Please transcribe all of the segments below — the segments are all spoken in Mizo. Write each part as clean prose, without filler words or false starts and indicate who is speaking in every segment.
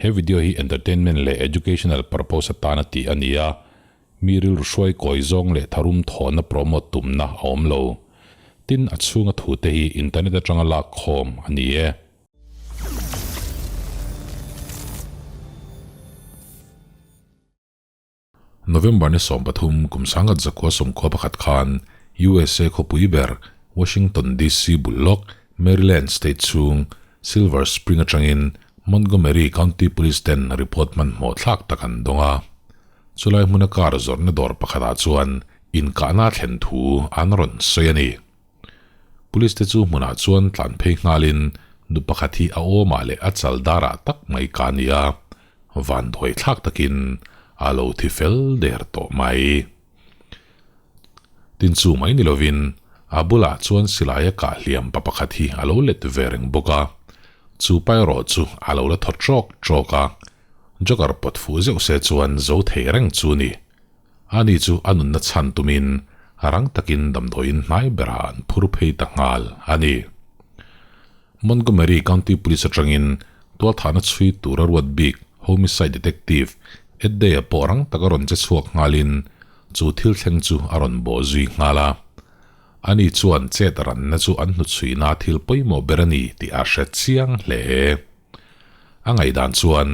Speaker 1: He video hi entertainment leh educational purpose atana tih a ni a, mi rilru hruai kawi zawng leh tharum thawhna promote tumna a awm lo. Tin, a chhunga thute hi internet atanga lak khawm a ni e. November ni 13 kum 1941 khan USA khawpui ber Washington DC bul lawk Maryland state chhung Silver Spring atangin Montgomery County Police ten report hmanhmawh thlak tak an dawng a. Chulai hmuna car zawrhna dawr pakhatah chuan inkahna a thlen thu an rawn sawi a ni. Police te chu hmunah chuan tlan phei nghalin nu pakhat hi a awmah leh a chal darah tak mai ka ni a, vanduai thlak takin a lo thi fel der tawh mai. Tin chu mai ni lovin a bulah chuan silai a kah hliam pa pakhat hi a lo let ve reng bawk a, chu pa erawh chu a lo la thaw trawk trawk a, Joker pawt fuh zeuh se chuan zo thei reng chu ni. Ani chu a nunna chhan tumin rang takin damdawiin hnai berah an phur phei ta nghal a ni. Montgomery County Police atangin tualthahna chhui tura ruat bik Homicide Detective Ed Day-a pawh rang taka rawn che chhuak nghalin chu thil thleng chu a rawn bawh zui nghal a. Ani chuan chet ranna chu an hnuchhuina thil pawimawh ber a ni tih a hre chiang hle. A ngaihdan chuan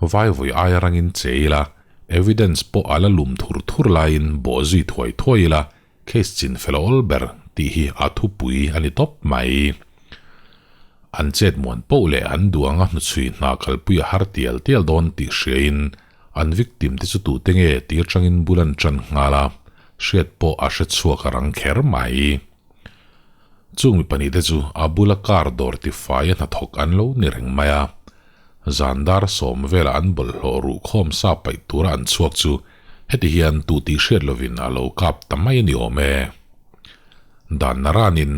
Speaker 1: vai vawi aia rangin che ila, evidence pawh a la lum thur thur laiin bawh zui thuai thuai ila, case chin fel awl ber tih hi a thupui a ni tawp mai. An chet muan poh leh an duh anga hnuchhui hna kalpui a har tial tial dawn tih hriain an victim te chu tute nge tir changin bul an tan nghal a, hriat pawh a hre chhuak a rang kher mai. Chung mi pahnihte chu a bula car dawr tifai a hnathawk an lo ni reng mai a. Zan dar sawm velah an bawlhhlawh ruh khawm sa paih tura an chhuak chu heti hian tu tih hriat lovin a lo kap ta mai a ni awm e. Dan naranin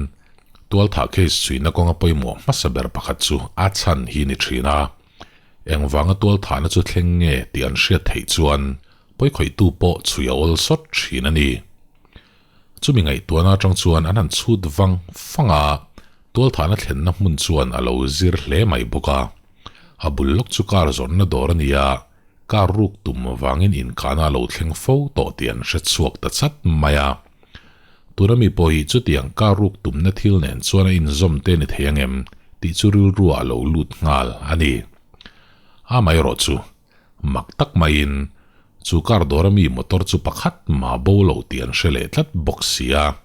Speaker 1: tualthah case chhuihna kawnga pawimawh hmasa ber pakhat chu a chhan hi ni thin a. Engvanga tualthahna chu thleng nge tih an hriat theih chuan pawikhawihtu pawh chhui a awl sawt thin a ni. Chumi ngaihtuahna atang chuan an han chhut vang fang a, tualthahna thlenna hmun chuan a lo zir hle mai bawk a. A bul lawk chu car zawnna dawr a ni a, car ruk tum vangin inkahna a lo thleng fo tawh tih an hre chhuak ta chat mai a. Tuna mi pawh hi chutiang car ruk tumna thil nen chuan a inzawm te ni thei ang em tih chu rilruah a lo lut nghal a ni. Amaherawh chu Mak tak maiin chu car dawra mi motor chu pakhat mah bo lo tih an hre leh tlat bawk si a.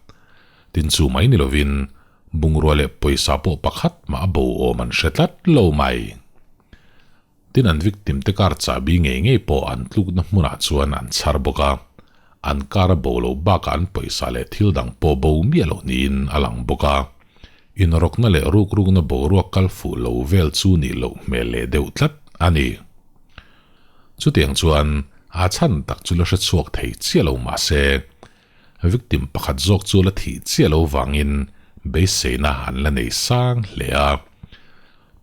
Speaker 1: Tin chu mai ni lovin bungrua leh pawisa pawh pakhat mah a bo awm an hre tlat lo mai. Tin an victim te car chahbi ngei ngei pawh an tlukna hmunah chuan an chhar bawk a, an car a bo lo bakah an pawisa leh thil dang pawh bo miah lo niin a lang bawk a. Inrawkna leh rukrukna boruak kal fuh lo vel chu nih loh hmel leh deuh tlat a ni. Chutiang chuan a chhan tak chu la hre chhuak thei chiah lo mah se, victim pakhat zawk chu la thih chiah lo vangin beiseina an la nei sang hle a.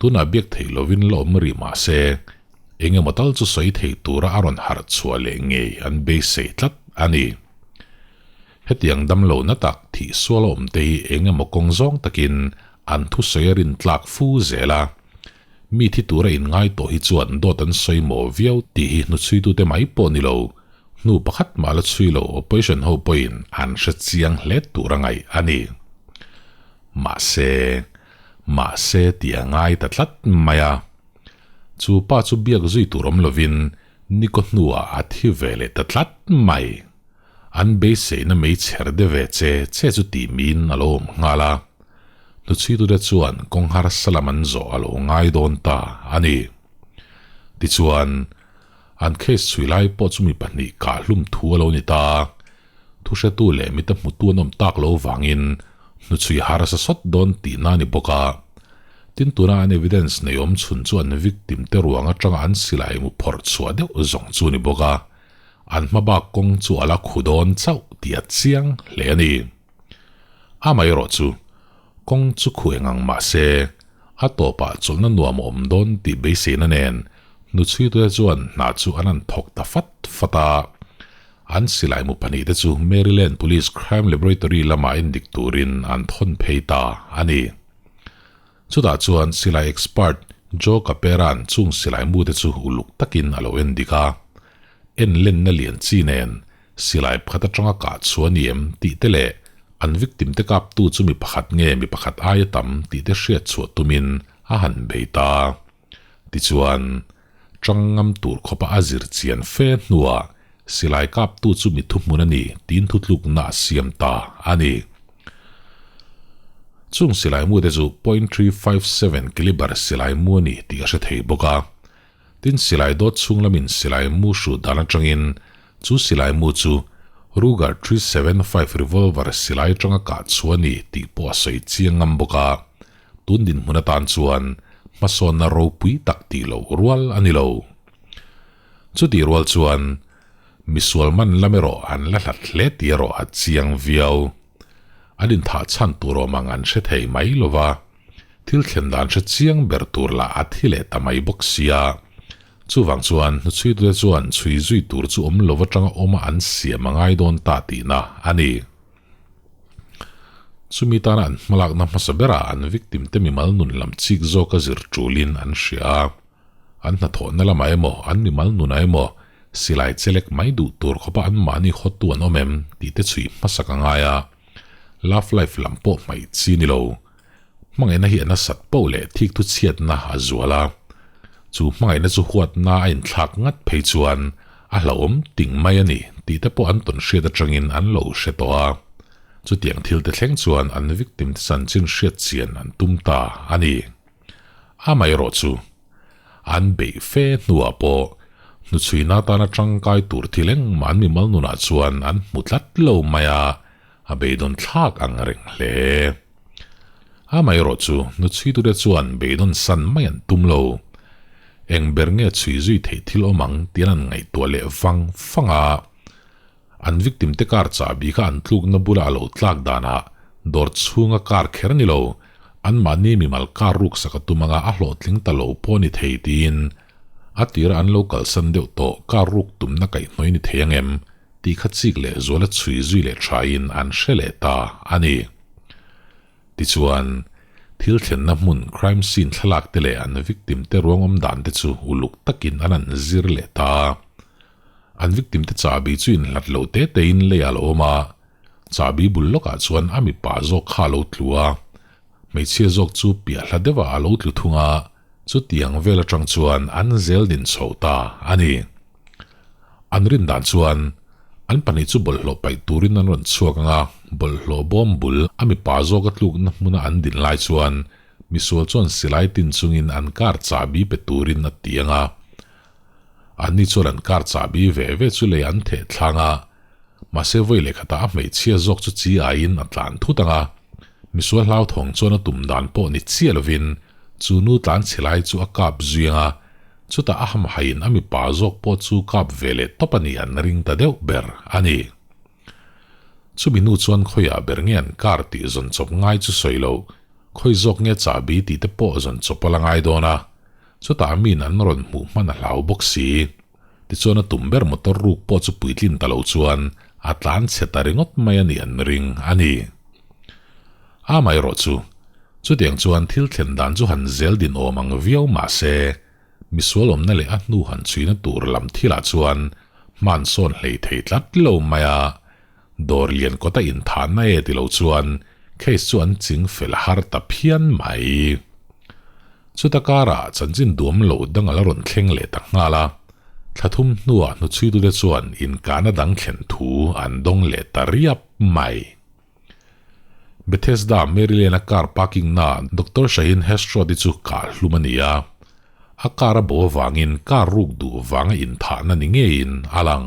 Speaker 1: Tunah biak theih lovin la awm rih mah se, eng emaw tal chu sawi thei tura a rawn harh chhuah leh ngei an beisei tlat a ni. Hetiang damlo na tak thih sual a awm te hi eng emaw kawng zawng takin an thusawi a rin tlak fu zel a. Mi thi tura inngai tawh hi chuan dawt an sawi maw viau tih hi hnuchhuitute mai pawh ni lo, hnu pakhat mah la chhui lo opposition ho pawhin an hre chiang hle tur a ngaih a ni. Mahse, mahse tih a ngai ta tlat mai a. Chu pa chu biak zui tur awm lovin Niko hnuah a thi ve leh ta tlat mai. An beiseina mei chher de ve che che chu tih miin a lo awm nghal a. Hnuchhuitute chuan kawng harsa lam an zawh a lo ngai dawn ta a ni. Tichuan, an case chhui lai pawh chu mi pahnih kahhlum thu a lo ni ta. Thuhretu leh mita hmutu an awm tak lo vangin hnuchhui harsa sawt dawn tihna a ni bawk a. Tin tuna an evidence nei awm chhun chu an victim te ruang atanga an silai mu phawrh chhuah deuh zawng chu a ni bawk a. An hma bak kawng chu a la khu dawn chauh tih a chiang hle a ni. Amaherawh chu, kawng chu khu eng ang mah se, a tawpah chawlhna nuam a awm dawn tih beiseina nen hnuchhuitute chuan hna chu an han thawk ta fat fat a. An silai mu pahnihte chu Maryland Police Crime Laboratory lamah endik turin an thawn phei ta a ni. Chutah chuan silai expert Joe Capera'n chung silai mute chu uluk takin a lo en dik a. En lenna lian chi nen silai pakhat atanga kah chhuah a ni em tih te leh an victim te kaptu chu mi pakhat nge mi pakhat aia tam tih te hriat chhuah tumin a han bei ta. Tichuan, chang ngam tur khawpa a zir chian fe hnuah silai kaptu chu mi thuhmun a ni tiin thutlukna a siam ta a ni. Chung silai mute chu .357 caliber silai mu a ni tih a hre thei bawk a. Tin, silai dawt chhung lamin silai mu hruh dan atangin chu silai mu chu Ruger 375 revolver silai atanga kah chhuah a ni tih pawh a sawi chiang ngam bawk a. Tun dinhmun atan chuan hmasawnna ropui tak tih loh rual a ni lo. Chutih rual chuan misual man lam erawh an la hlat hle tih erawh a chiang viau. An inthah chhan tur awm ang an hre thei mai lo va, thil thlen dan hre chiang ber tur lah a thi leh ta mai bawk sia. Chuvang chuan hnuchhuitute chuan chhui zui tur chu awm lo atanga awma an siam a ngai dawn ta tihna a ni. Chumi tana an hmalakna hmasa berah an victim te mimal nun lam chik zawka zir tulin an hria a. An hnathawhna lamah emaw, an mimal nunah emaw silai chelek mai duh tur khawpa anmahni hawttu an awm em tih te chhui hmasak a ngai a. Love life lam pawh hmaih chi ni lo. Hmangaihna hi a nasat poh leh thik thu chhiatna a zual a. Chu hmangaihna chu huatna a inthlak ngat phei chuan a hlauhawm ting mai a ni tih te pawh an tawn hriat atangin an lo hre tawh a. Chutiang thil te thleng chuan an victim te chanchin hriat chian an tum ta a ni. Amaherawh chu, an beih fe hnuah pawh hnuchhuina atana tangkai tur thil engmah an mimal nunah chuan an hmu tlat lo mai a, a beidawn thlak ang reng hle. Amaherawh chu, hnuchhuitute chuan beidawn san mai an tum lo. Eng ber nge chhui zui theih thil awm ang tiin an ngaihtuah leh vang vang a. An victim te car chahbi kha an tlukna bula a lo tlak danah dawr chhunga car kher ni lo, anmahni mimal car ruksak a tum anga a hlawhtling ta lo pawh ni thei tiin a tira an lo kalsan deuh tawh car ruk tumna kaihhnawih ni thei ang em tih kha chik leh zuala chhui zui leh thain an hre leh ta a ni. Tichuan, thil thlenna hmun crime scene thlalak te leh an victim te ruang awm dan te chu uluk takin an an zir leh ta. An victim te chahbi chu inhlat lo te tein lei a lo awm a, chahbi bul lawkah chuan a mipa zawk kha a lo tlu a, hmeichhia zawk chu piah hla deuhah a lo tlu thung a, chutiang vel atang chuan an zel din chho ta a ni. An rin dan chuan an pahnih chu bawlhhlawh paih turin an rawn chhuak ang a, bawlhhlawh bawm bul a mipa zawk a tlukna hmuna an din lai chuan misual chuan silai tin chungin an car chahbi pe turin a ti ang a, Anni chuan an car chahbi ve ve chu lei an theh thlang a, mahse vawi leh khatah a hmeichhia zawk chu chi aiin a tlan thut ang a. Misual hlauthawng chuan a tum dan pawh ni chiah lovin chu nu tlan chhe lai chu a kap zui ang a, chutah a hamhaiin a mipa zawk pawh chu kap ve leh tawp a nih an ring ta deuh ber a ni. Chumi hnu chuan khawiah ber nge an car tih zawn chawp ngai chu sawi lo, khawi zawk nge chahbi tih te pawh zawn chawp a la ngai dawn a, Chutah miin an rawn hmuh hman a hlau bawk si. Tichuan a tum ber motor ruk pawh chu puitlin ta lo chuan a tlan chhe ta ringawt mai a nih an ring a ni. Amaherawh chu, chutiang chuan thil thlen dan chu han zel din awm ang viau mah se, misual awmna leh a hnu han chhuina tur lam thilah chuan hman sawn hlei thei tlat lo mai a, dawr lian kawta inthahna e ti lo chuan case chu an ching fel har ta phian mai. Chuta karah chanchin duam lo dang a la rawn thleng leh ta nghal a, thla thum hnuah hnuchhuitute chuan inkahna dang thlen thu an dawng leh ta riap mai. Bethesda, Maryland-a car parking-na Doctor Shahin Hestroth-i chu kah hlum a ni a, a car a bo avangin car ruk duh vanga inthahna ni ngeiin a lang.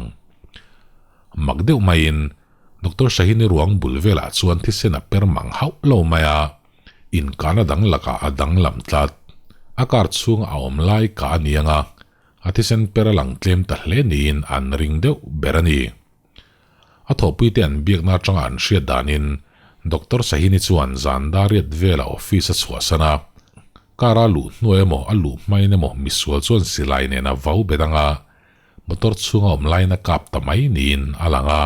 Speaker 1: Mak deuh maiin Doctor Shahin-i ruang bul velah chuan thisen a per mang hauh lo mai a, Inkahna dang lakah a danglam tlat. A car chhunga a awm lai kah a ni ang a, a thisen per a lang tlem ta hle niin an ring deuh ber a ni. A thawhpuite an biakna atanga an hriat danin Doctor Sahini chuan zan dariat velah office a chhuahsan a, car a luh hnuai emaw a luh hmain emaw misual chuan silai nen a vau bet ang a, motor chhunga awm laiin a kap ta mai niin a lang a.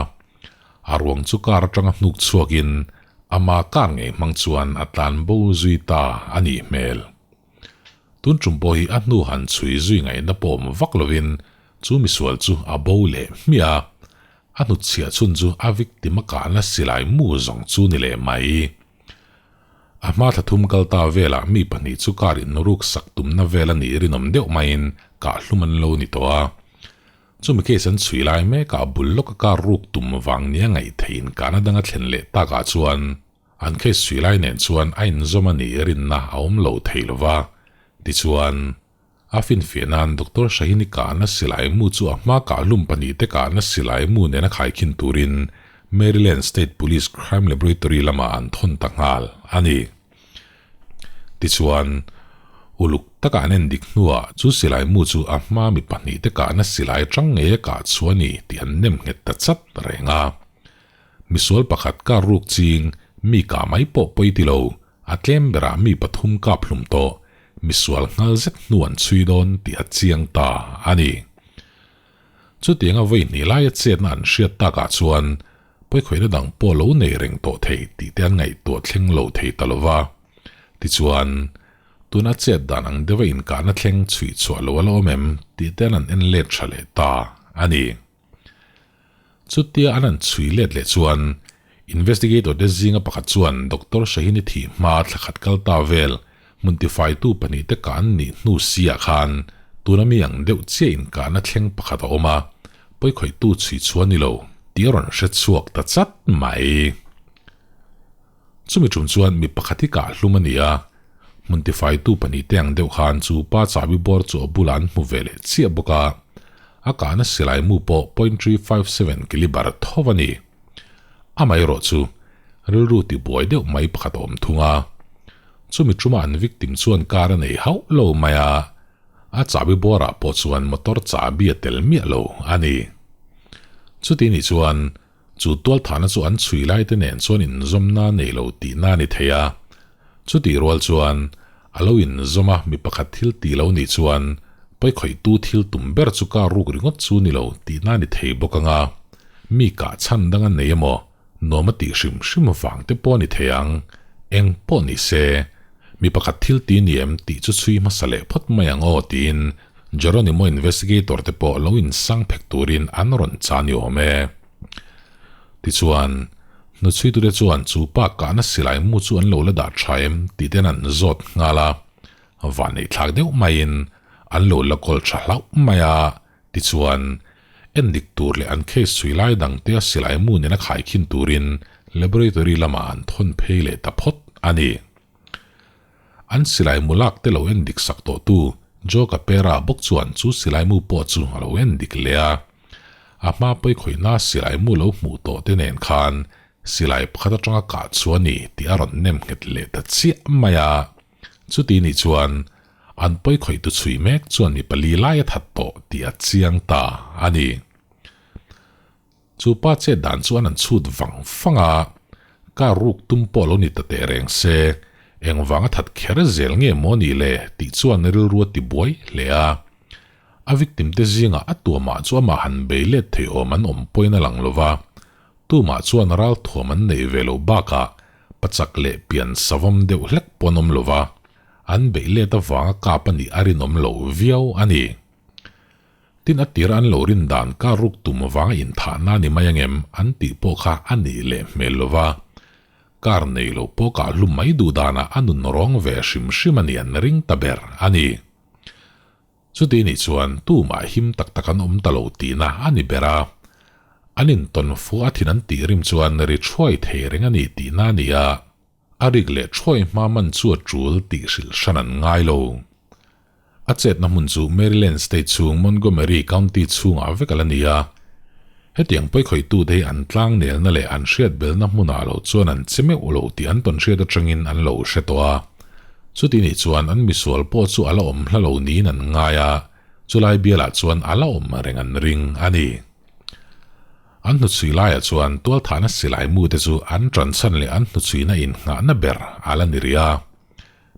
Speaker 1: A ruang chu car atanga hnuk chhuakin ama car ngei hmang chuan a tlan bo zui ta a nih hmel. Tun tum pawh hi a hnu han chhui zui ngaihna pawh awm vak lovin chu misual chu a bo leh hmiah a, a hnutchhiah chhun chu a victim a kahna silai mu zawng chu ni leh mai. A hma thla thum kal ta velah mi pahnih chu car inruk sak tumna vel a nih rinawm deuh maiin kahhlum an lo ni tawh a. Chumi case an chhui lai mekah bul lawka car ruk tum vang nia ngaih theih inkahna danga thlen leh takah chuan an case chhui lai nen chuan a inzawm a nih rinna a awm lo thei lo va. Tichuan, a finfiah nan Doctor Shahini kahna silai mu chu a hma kahhlum pahnihte kahna silai mu nena khaikhin turin Maryland State Police Crime Laboratory lamah an thawn ta nghal a ni. Tichuan, uluk taka an en dik hnuah chu silai mu chu a hma mi pahnihte kahna silai atang ngei a kah chhuah a ni tih an nem nghet ta chat reng a. Misual pakhat kar ruk ching mi kah mai pawh pawi ti lo, a tlem berah mi pathum kap hlum tawh, misual nghal zet hnu an chhui dawn tih a chiang ta a ni. Chutianga vawi hnih laia chetna an hriat takah chuan pawikhawihna dang pawh lo nei reng tawh thei tih te an ngaihtuah thleng lo thei ta lo va. Tichuan, tuna chet dan ang deuha inkahna thleng chhuih chhuah lo a la awm em tih te an han en let tha leh ta a ni. Chutia an han chhui let leh chuan investigator te zinga pakhat chuan Doctor Shahini thih hma thlakhat kal ta vel hmun tifaitu pahnih te kah an nih hnu si ah khan tuna mi ang deuh chiah inkahna thleng pakhat a awm a, pawikhawihtu chhui chhuah ni lo tih a rawn hre chhuak ta chat mai. Chumi tum chuan mi pakhat hi kah hlum a ni a, hmun tifaitu pahnih te ang deuh khan chu pa chahbi bawr chu a bulah an hmu ve leh chiah bawk a, a kahna silai mu pawh .357 caliber tho a ni. Amaherawh chu rilru tibuai deuh mai pakhat a awm thung a, chumi tuma an victim chuan car a nei hauh lo mai a, a chahbi bawrah pawh chuan motor chahbi a tel miah lo a ni. Chuti nih chuan Chu tualthahna chu an chhui lai te nen chuan inzawmna nei lo tihna a ni thei a. Chutih rual chuan, a lo inzawm a mi pakhat thil tih lo nih chuan pawikhawihtu thil tum ber chu kar ruk ringawt chu ni lo tihna a ni thei bawk ang a. Mi kah chhan dang a nei emaw, nuam a tih hrim hrim vang te pawh a ni thei ang. Eng pawh ni se, mi pakhat thil ti ni em tih chu chhui hmasa leh phawt mai ang aw tiin Geronimo investigator te pawh lo insang phek turin an rawn cha ni awm e. Tichuan, hnuchhuitute chuan chu pa kahna silai mu chu an lo la dah tha em tih ten an zawt nghal a, vanneih thlak deuh maiin an lo la kawl tha hlauh mai a. Tichuan, endik tur leh an case chhui lai dangte a silai mu nena khaikhin turin laboratory lamah an thawn phei leh ta phawt a ni. An silai mu lak te lo en dik sak tawh tu Joe Capera bawk chuan chu silai mu pawh chu a lo en dik leh a. A hma pawi khawihna silai mu lo hmuh tawh te nen khan silai pakhat atanga kah chu a ni tih a rawn nem nghet leh ta chiah mai a. Chuti nih chuan an pawi khawih tu chhui mek chuan mi pali lai a that tawh tih a chiang ta a ni. Chu pa chet dan chuan an chhut vang vang a, car ruk tum pawh lo ni ta teh reng se, engvang a that kher zel nge maw ni le tih chuan rilru a ti buai hle a. A victim te zingah a tuamah chu amah han bei let thei awm an awm pawhin a lang lo va, tumah chuan ral thuam an neih ve loh bakah pachak leh pian savawm deuh hlek pawh an awm lo va, an beih let avanga kap a nih a rinawm lo viau a ni. Tin a tir an lo rin dan ka ruk tum vanga inthahna ni mai angem an tih pawh kha a nih leh hmel lo va, car nei lo pawh kah hlum mai duh danah a nun rawng ve hrim hrim a ni an ring ta ber a ni. Chuti nih chuan tumah him tak tak an awm ta lo tihna a ni ber a, an intawn fuh a thin an tih rim chuan ri thuai thei reng a ni tihna a ni a, A rik leh thuai hma man chu a tul tih hrilh hran an ngai lo. A chetna hmun chu Maryland state chhung Montgomery County chhungah vek a la ni a. Hetiang pawikhawitute hi an tlangnelna leh an hriatbelna hmunah lo chuan an che meuh lo tih an tawnhriat atangin an lo hre tawh a. Chuti nih chuan an misual pawh chu a la awm hla lo niin an ngai a, chulai bialah chuan a la awm reng an ring a ni. An hnuchhui laiah chuan tualthahna silai mute chu an tanchhan leh an hnuchhuina innghahna ber a la ni rih a.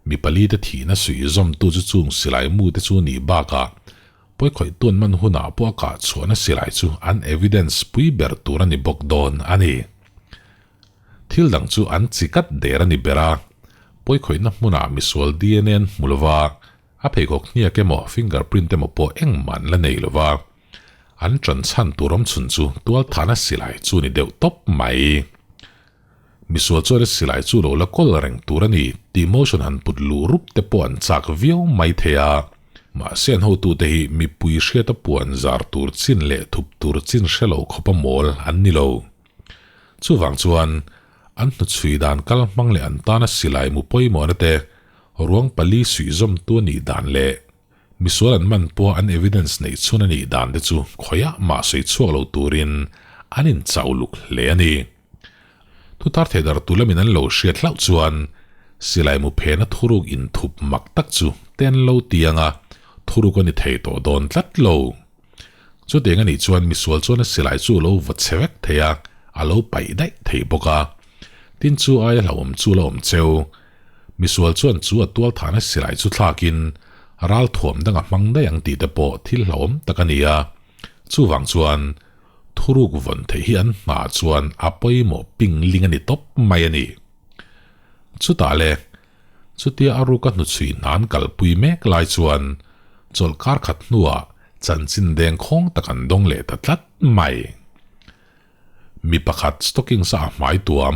Speaker 1: Mi palite thihna suih zawmtu chu chung silai mute chu nih bakah pawikhawihtuan man hunah pawh a kah chhuahna silai chu an evidence pui ber tur a ni bawk dawn a ni. Thil dang chu an chi kat der a ni ber a, pawikhawihna hmunah misual dna an hmu lova. A pheikhawk hniak emaw finger print emaw pawh engmah an la nei lo va. An ṭan chhan tur awm chhun chu tualthahna silai chu ni deuh tawp mai. Misual chuan a silai chu lo la kawl reng tur a ni tih motion han put luh rup te pawh an chak viau mai thei a. Mahse an hotute hi mipui hriata puan zar tur chin leh thup tur chin hre lo khawpa mawl an ni lo. Chuvang chuan an hnuchhui dan kal hmang leh an tana silai mu pawimawhna te ruang pali suihzawmtu a nih dan leh Misual an man pawh an evidence neih chhun a nih dan te chu khawiah mah sawi chhuak lo turin an inchauh luk hle a ni. Thutar theidar tu lamin an lo hriat hlauh chuan silai mu phena thuruk inthup mak tak chu te an lo ti ang a, thuruk a ni thei tawh dawn tlat lo. Chutiang a nih chuan misual chuan a silai chu a lo va che vek thei a, a lo paih daih thei bawk a. Tin chu aia hlauhawm chu la awm cheu. Misual chuan chu a tual thahna silai chu thlakin ral thuam dang a hmang daih ang tih te pawh thil hlauhawm tak a ni a. Chuvang chuan thuruk vawn theih hi an hmaah chuan a pawimawh ping ling a ni tawp mai a ni. Chutah le, chutia a ruka hnuchhui hnan kalpui mek lai chuan chawlhkar khat hnuah chanchin deng khawng tak an dawng leh ta tlat mai. Mi pakhat stockings a hmai tuam,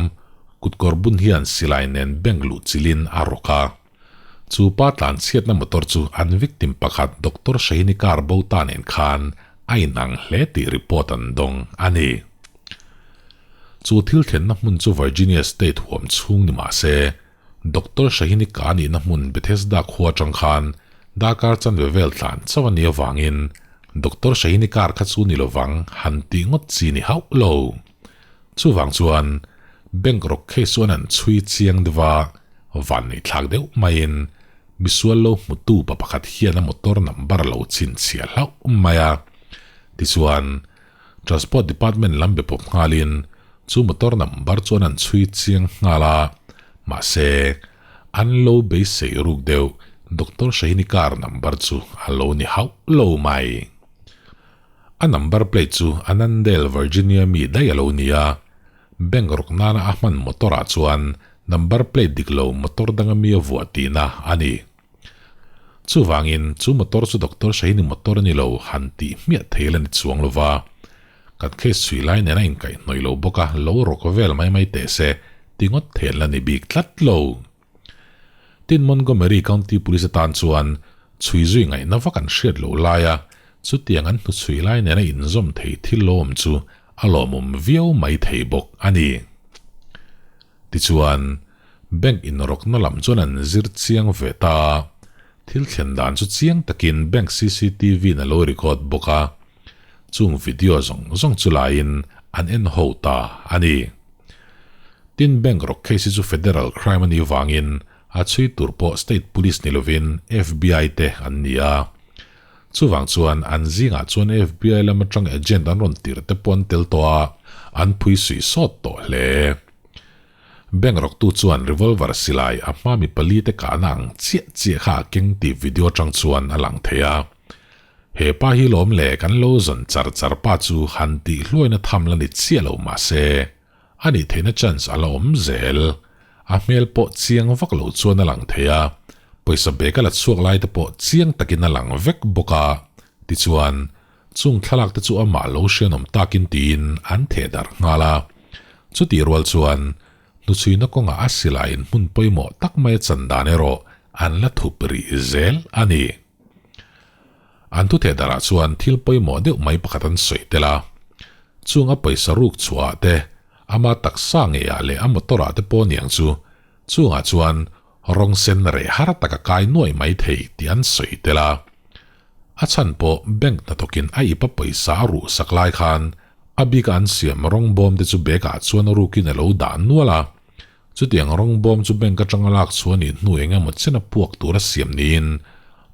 Speaker 1: kutkawr bun hian silai nen bank luh chilhin a rawk a. Chu pa tlanchhiatna motor chu an victim pakhat Doctor Shahini car bo ta nen khan a inang hle tih report an dawng a ni. Chu thil thlenna hmun chu Virginia state huam chhung ni mah se, Doctor Shahini ka nihna hmun Bethesda khua atang khan darkar chanve vel tlan chauh a nih avangin Doctor Shahini car kha chu ni lovang han tih ngawt chi ni hauh lo. Chuvang chuan bank rawk case chuan an chhui chiang deuh a, van nei thlak deuh maiin misual lo hmutu pa pakhat hian a motor number lo chhinchhiah hlauh mai a. Tichuan Transport Department lam be pawp nghalin chu motor number chuan an chhui chiang nghal a, mahse an lo beisei ruk deuh Doctor Shahini car number chu a lo ni hauh lo mai. A number plate chu Annandale, Virginia mi daih a lo ni a, bank rawk nana a hman motor ah chuan number plate dik lo motor danga mi a vuah tihna a ni. Chuvangin, chu motor chu Doctor Shahini motor a ni lo han tih hmiah thei la ni chuang lo va. Kan case chhui lai nen a inkaihhnawih lo bawk a, lo rawk vel mai mai teh se, ti ngawt thei an la ni bik tlat lo. Tin, Montgomery County Police atan chuan chhui zui ngaihna vak an hriat loh laia chutiang an hnuchhui lai nena inzawm thei thil lo awm chu a lawmawm viau mai thei bawk a ni. Tichuan, bank inrawkna lam chuan an zir chiang ve ta a, thil thlen dan chu chiang takin bank cctv in a lo record bawk a, chung video zawng zawng chu laiin an en ho ta a ni. Tin, bank rawk case hi chu federal crime a nih vangin a chhui tur pawh state police ni lovin FBI te an ni a. Chuvang chuan an zingah chuan FBI lam atang agent an rawn tirh te pawh an tel tawh a, an phui suih sawt tawh hle. Bank rawktu chuan revolver silai a hma mi pali te kahna ang chiah chiah kha a keng tih video atang chuan a lang thei a. He pa hi lawm le kan lo zawn char char pa chu han tih hluaina tham la ni chiah lo mahse a nih theihna chance a la awm zel. A hmel pawh chiang vak lo chuan a lang thei a, pawisa bag a la chhuak lai te pawh chiang takin a lang vek bawk a. Tichuan, chung thlalak te chu amah lo hrianawm takin tiin an theh darh nghal a. Chutih rual chuan, hnuchhuina kawngah a silaiin hmun pawimawh tak mai a chan dan erawh an la thup rih zel a ni. An thutheh darah chuan thil pawimawh deuh mai pakhat an sawi tel a. Chung a pawisa ruk chhuahah te, ama taksa ngeiah leh a motor-ah te pawh niang chu, chungah chuan rawng sen reh har tak a kai nuai mai thei tih an sawi tel a. A chhan pawh bank hnathawkin a ip a pawisa a ruh sak lai khan a bika an siam rawng bawm te chu bag-ah chuan a rukin a lo dah nual a. Chutiang rawng bawm chu bank atanga lak chhuah nih hnu eng emaw chen a puak tur a siam niin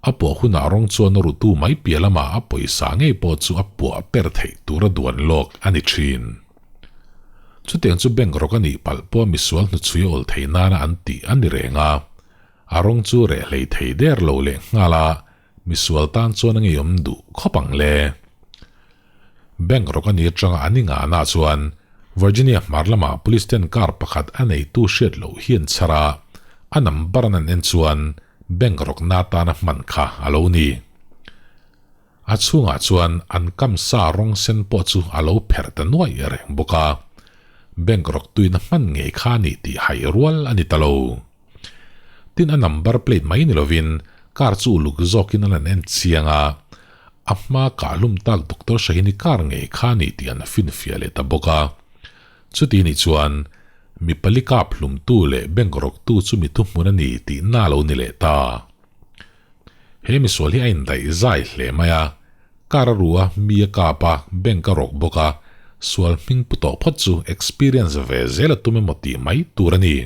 Speaker 1: a puah hunah rawng chuan a rutu mai piah lamah a pawisa ngei pawh chu a puah per theih tur a duan lawk a ni thin. Chutiang chu bank rawk a nih palh pawh misual hnuchhui a awl thei nana an tih a ni reng a, a rawng chu reh hlei thei der lo leh nghal a, misual tan chuan a ngeiawm duh khawp ang le. Bank rawk a ni atanga an ingahna chuan Virginia hmar lamah police ten car pakhat a neitu hriat loh hi an chhar a, a number an an en chuan Bank rawkna atana hman kha a lo ni. A chhungah chuan an kam sa rawng sen pawh chu a lo pherh ta nuaih reng bawk a, bank rawk tuina hman ngei kha a ni tih haih rual a ni ta lo. Tin a number plate mai ni lovin car chu uluk zawkin an han en chiang a, a hma kahlum tak Doctor Shahini car ngei kha a ni tih an finfiah leh ta bawk a. Chuti nih chuan mi pali kap hlumtu leh bank rawktu chu mi thuhmun a ni tih na lo ni leh ta. He misual hi a indaih zai hle mai a, car a ru a, mi a kap a, bank a rawk bawk a, sual hming pu tawh phawt chu experience ve zel a tum emaw tih mai tur a ni.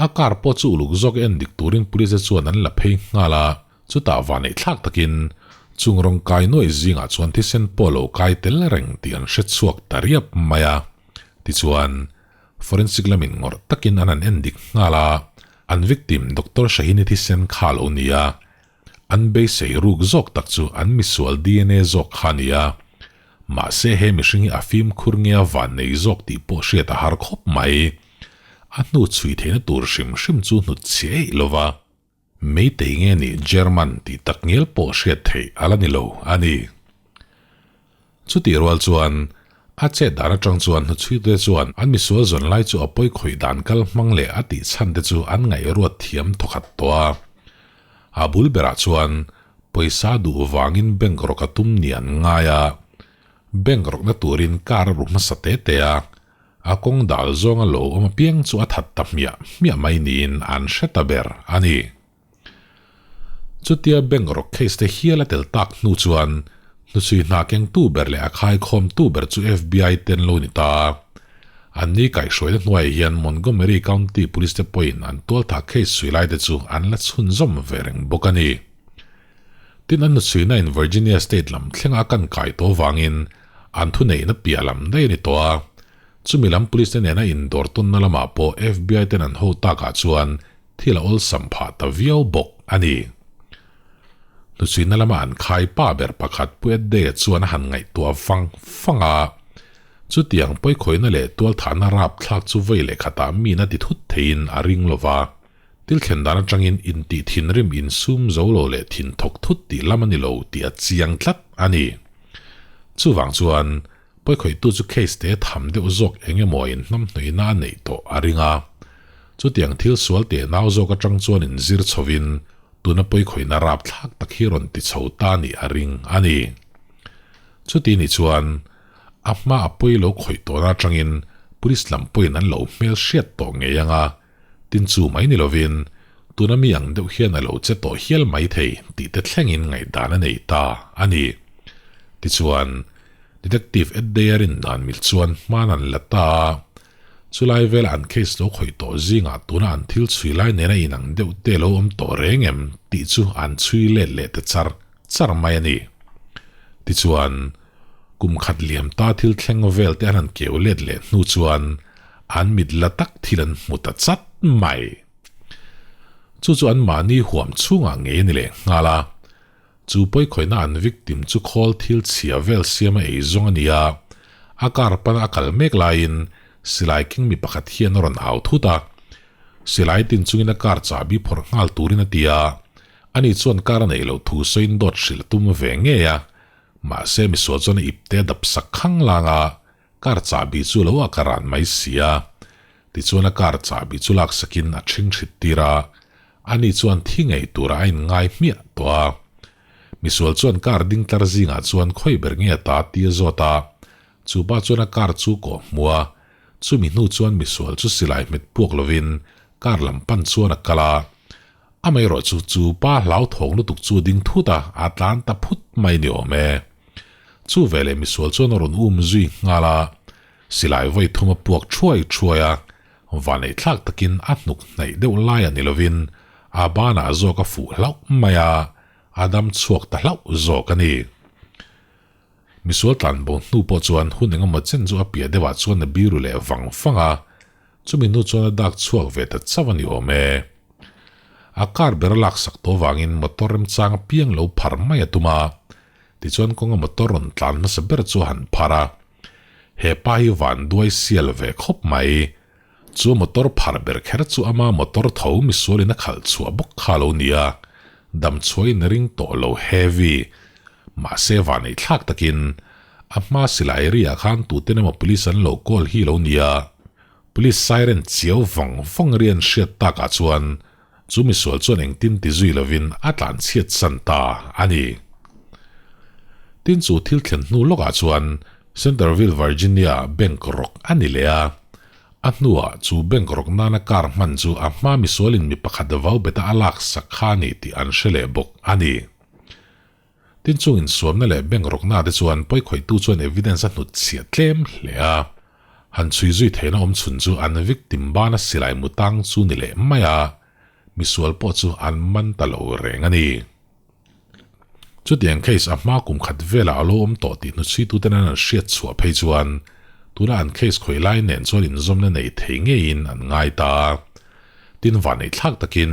Speaker 1: A car pawh chu uluk zawk en dik turin police te chuan an la phei nghal a, chutah vaneih thlak takin chung rawng kai nuaih zingah chuan thisen pawh lo kai tel reng tih an hre chhuak ta riap mai a. Tichuan, forensic lamin ngawrh takin an han en dik nghal a, an victim Doctor Shahini thisen kha a lo ni a, an beisei ruk zawk tak chu an misual DNA zawk kha a ni a, mahse he mihring hi a fimkhur nge a vannei zawk tih pawh hriat a har khawp mai. A hnu chhui theihna tur hrim hrim chu hnut chhi eih lo va. Meitei nge nih German tih tak ngel pawh hriat theih a la ni lo a ni. Chutih rual chuan a chet dan atang chuan hnuchhuite chuan an misual zawn lai chu a pawi khawih dan kal hmang leh a tih chhan te chu an ngaihruat thiam thawkhat tawh a. A bul berah chuan pawisa duh vangin bank rawk a tum ni an ngai a, bank rawkna turin car a ru hmasa te te a, A kawng dal zawnga lo awm apiang chu a that ta hmiah hmiah mai niin an hre ta ber a ni. Chutia bank rawk case te hial a tel tak hnu chuan hnuchhui hna kengtu ber leh a khaikhawmtu ber chu FBI te an lo ni ta a. An ni kaihhruaina hnuaiah hian Montgomery County Police te pawhin an tualtha case chhui lai te chu an la chhunzawm ve reng bawk a ni. Tin an hnuchhuina in Virginia State lam thlenga a kan kai tawh vangin An thuneihna piah lam daih a ni tawh a, chumi lam police te nena indawr tawnna lamah pawh FBI ten an ho takah chuan thil a awlsam phah ta viau bawk a ni. Hnuchhuina lama an khai pa ber pakhat Pu Edday-a chuan a han ngaihtuah vang vang a, chutiang pawikhawihna leh tualthahna rapthlak chu vei leh khatah min a ti thut theiin a ring lo va, thil thlen dan atangin intih thinrim insum zo lo leh thin thawk thut tih lam a ni lo tih a chiang tlat a ni. Chuvang chuan, pawikhawihtu chu case te tham deuh zawk eng emaw in hnamhnawihna a neih tawh a ring a. Chutiang thil sual teh nau zawk atang chuan inzir chhovin tuna pawikhawihna rapthlak tak hi rawn ti chho ta nih a ring a ni. Chuti ni chuan, a hma a pawi lo khawih tawhna atangin police lam pawhin an lo hmel hriat tawh ngei ang a, tin chu mai ni lovin tuna mi ang deuh hian a lo che tawh hial mai thei tih te thlengin ngaihdan a nei ta a ni. Tichuan, Detective Edday-a rindan mil chuan hman an la ta a, chulai vela an case lo khawih tawh zingah tuna an thil chhui lai nena inang deuh te lo awm tawh reng em tih chu an chhui let leh ta char char mai a ni. Tichuan, kum khat liam ta thil thleng vel te an han keu let leh hnu chuan an mit la tak thil an hmu ta chat mai. Chu chu an mahni huam chhungah ngei a ni leh nghal a, chu pawikhawihna an victim chu khawl thil chhia vel siama ei zawng a ni a, a car pana a kal mek laiin silai keng mi pakhat hian a rawn au thut a, silai tin chungin a car chahbi phawrh nghal turin a ti a, ani chuan car a neih loh thu sawiin dawt hrilh a tum ve ngei a, mahse misual chuan a ipte a dap sak khang lang a, Car chahbi chu lo a ka ran mai si a, tichuan a car chahbi chu laksakin a ṭhing hrit tir a, ani chuan thi ngei tura a inngai hmiah tawh a. Misual chuan car ding tlar zingah chuan khawi ber nge a ta ti a zawt a, chu pa chuan a car chu kawh hmu a, chumi hnu chuan misual chu silai hmet puak lovin car lam pan chuan a kal a, amaherawh chu chu pa hlauthawng lutuk chu ding thut a, a tlan ta phut mai ni awm e. Chu veleh misual chuan a rawn um zui nghal a, silai vawi thum a puak thuai thuai a, vanei thlak takin a hnuk hnaih deuh lai a ni lovin a banah zawk a fuh hlauh mai a, a dam chhuak ta hlauh zawk a ni. Misual tlanbo hnu pawh chuan hun engemaw chen chu a piah deuhah chuan a biru leh vang vang a, Chumi hnu chuan a dak chhuak ve ta chauh a ni awm e. A car ber a laksak tawh vangin motor remchang apiang lo phar mai a tum a, tichuan kawnga motor rawn tlan hmasa ber chu a han phar a. He pa hi van duai sial ve khawp mai. Chu motor phar ber kher chu ama motor tho misualin a khalh chhuah bawk kha lo nia, dam chhuahin a ring tawh lo heavy. Mahse vanei thlak takin a hma silai ri-ah khan tuten emaw police an lo call hi lo nia. Police siren chiau vawng vawng ri an hriat takah chuan chu misual chuan engtin ti zui lovin a tlan chhiat san ta a ni. Tin chu thil thlen hnu lawkah chuan Centerville, Virginia bank rawk a ni leh a. A hnuah chu bank rawk nana car hman chu a hma misualin mi pakhat vau beta a lak sak kha a ni tih an hre leh bawk a ni. Tin chung insuamna leh bank rawkna te chuan pawikhawihtu chuan evidence a hnut chhiah tlem hle a. Han chhui zui theihna awm chhun chu an victim bana silai mu tang chu ni leh mai a, misual pawh chu an man ta lo reng a ni. Chutiang case a hma kum khat velah a lo awm tawh tih hnuchhuituten an an hriat chhuah phei chuan tuna an case khawih lai nen chuan inzawmna nei thei ngeiin an ngai ta a. Tin vanneih thlak takin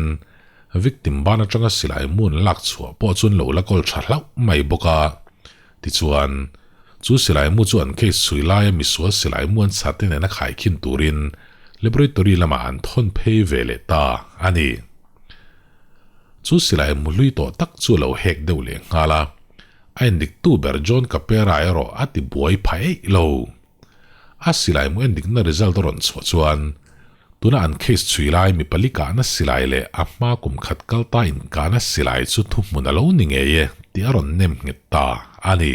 Speaker 1: victim ban atanga silai mun lak chhuah pawh chuan lo la kawl tha hlauh mai bawk a. Tichuan, chu silai mu chu an case chhui laia misual silai mu an chharte nena khaikhin turin laboratory lamah an thawn phei ve leh ta a ni. Chu silai mu hlui tawh tak chu a lo hek deuh leh nghal a, a endiktu ber John Capera erawh a ti buai pha eih lo. A silai mu endikna result a rawn chhuah chuan tuna an case chhui lai mi pali kahna silai leh a hma kum khat kal ta inkahna silai chu thuhmun a lo ni ngei e tih a rawn nem nghet ta a ni.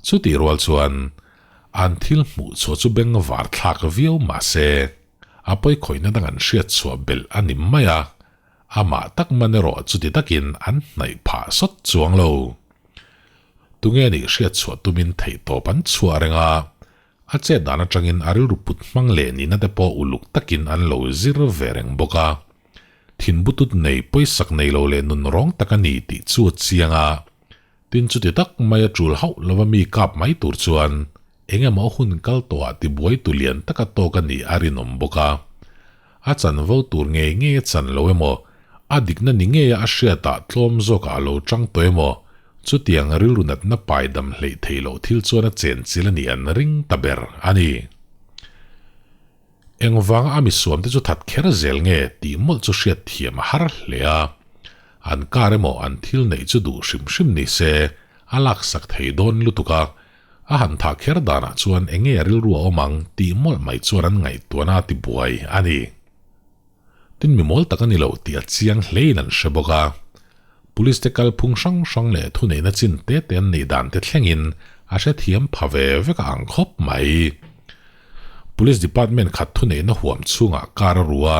Speaker 1: Chutih rual chuan an thil hmuh chhuah chu beng var thlak viau mah se a pawikhawihna dang an hriat chhuah belh a ni mai a, amah tak man erawh chuti takin an hnaih phah sawt chuang lo. Tunge nih hriat chhuah tumin theihtawp an chhuah reng a, a chet dan atangin a rilru put hmang leh nihna te pawh uluk takin an lo zir ve reng bawk a. Thinbutut nei pawisak nei lo leh nun rawng tak a ni tih chu a chiang a, tin chuti tak mai a tul hauh lova mi kap mai tur chuan eng emaw hun kal tawhah tibuai tu lian taka tawk a nih a rinawm bawk a. A chanvo tur ngei ngei a chan lo emaw, a dikna ni ngeia a hriatah tlawm zawkah a lo chang tawh emaw, chutiang rilru natna pai dam hleih theih loh thil chuan a chenchil a nih an ring ta ber a ni. Engvanga a misuam te chu that kher zel nge tih mawlh chu hriat thiam a har hle a. An kar emaw an thil neih chu duh hrim hrim ni se a laksak thei dawn lutuk a, a han thah kher danah chuan enge a rilru a awm ang tih mawlh mai chuan an ngaihtuahna a tibuai a ni. Tin mi mawl tak a ni lo tih a chiang hlein an hre bawk a. Police te kalphung hrang hrang leh thuneihna chin te te an neih dan te thlengin a hrethiam pha ve vek a ang khawp mai. Police department khat thuneihna huam chhungah kar a ru a,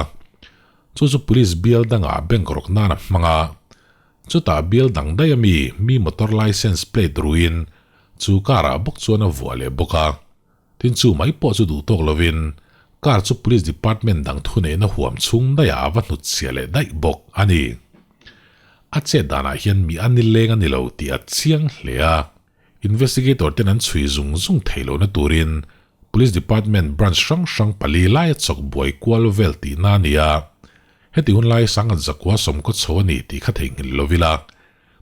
Speaker 1: chu chu police bial dangah bank rawk nan a hmang a, chutah bial dang daih ami mi motor licence plate ruin chu car ah bawk chuan a vuah leh bawk a. Tin chu mai pawh chu duh tawk lovin car chu police department dang thuneihna huam chhung daihah a va hnut chhiah leh daih bawk a ni. A chet danah hian mi a nileng a ni lo tih a chiang hle a, investigator ten an chhui zung zung thei lohna turin police department branch hrang hrang pali lai a chawk buai kual vel tihna a ni a. Heti hun lai Sangat Zakua sawmkaw chho a ni tih kha theihnghilh lo ila,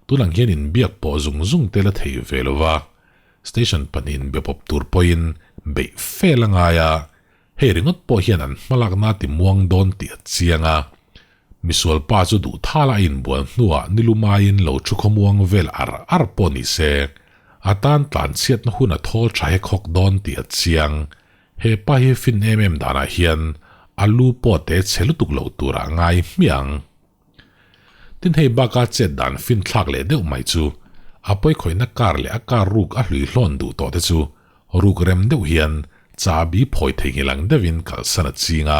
Speaker 1: tunang hian inbiak pawh zung zung tel a thei ve lova. Station pahnihin be pawp tur pawhin beih fel a ngai a, hei ringawt pawh hian an hmalakna a ti muang dawn tih a chiang a. Misual pa chu duh thala a inbual hnuah nilumaiin lo thu khawmuang vel ar ar pawh ni se, a tan tlanchhiatna hun a thawl tha hek hawk dawn tih a chiang. He pa hi fin em em danah hian a lu pawh te chhe lutuk loh turah ngai hmiang. Tin hei baka chet dan fin thlak leh deuh mai chu a pawikhawihna kar leh a kar ruk a hlui hlawn duh tawh te chu ruk rem deuh hian chabi phawi theihnghilh ang deuhin kalsan a ching a,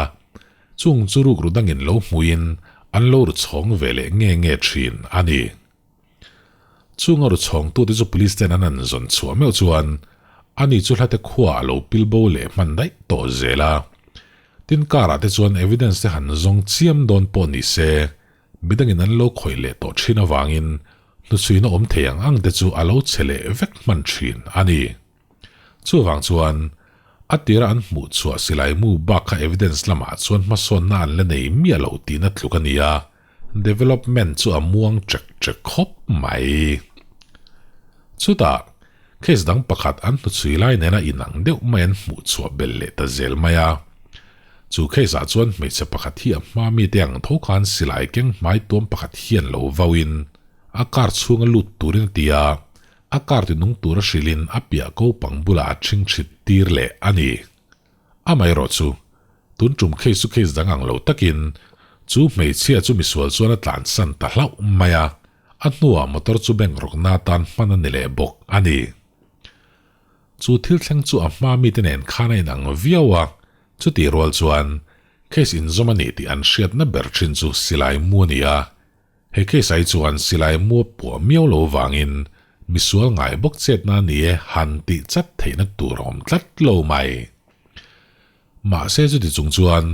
Speaker 1: chung chu ruk ru dangin lo hmuhin an lo ru chhawng ve leh nge nge thin a ni. Chunga ru chhawngtute chu police ten an han zawn chhuah meuh chuan ani chu hlate khua a lo pil bo leh hman daih tawh zel a. Tin car-ah te chuan evidence te han zawng chiam dawn pawh ni se, midangin an lo khawih leh tawh thin avangin hnuchhuina awm thei ang ang te chu a lo che leh vek hman thin a ni. Chuvang chuan a tira an hmuh chhuah silai mu bak kha evidence lamah chuan hmasawnna an la nei miah lo tihna tluk a ni a, Development chu a muang chek chek khawp mai. Chutah, case dang pakhat an hnuchhui lai nena inang deuh mai an hmuh chhuah belh leh ta zel mai a. Chu case ah chuan hmeichhe pakhat hi a hma mite ang tho khan silai keng hmai tuam pakhat hian lo vauin a car chhunga lut turin a ti a, a car ti nung tura hrilhin a piah ko pang bulah a ṭhing ṭhit tir leh a ni. Amaherawh chu, tun ṭum case chu case dang ang lo takin chu hmeichhia chu misual chuan a tlansan ta hlauh mai a, a hnuah motor chu bank rawkna atan hman a ni leh bawk a ni. Chu thil thleng chu a hma mite nen khan a inang viau a, chutih rual chuan case inzawm a ni tih an hriatna ber thin chu silai mu a ni a, he case ah hi chuan silai mu a puah miau lo vangin misual ngai bawk chetna a ni e han tih chat theihna tur a awm tlat lo mai. Mahse chuti chung chuan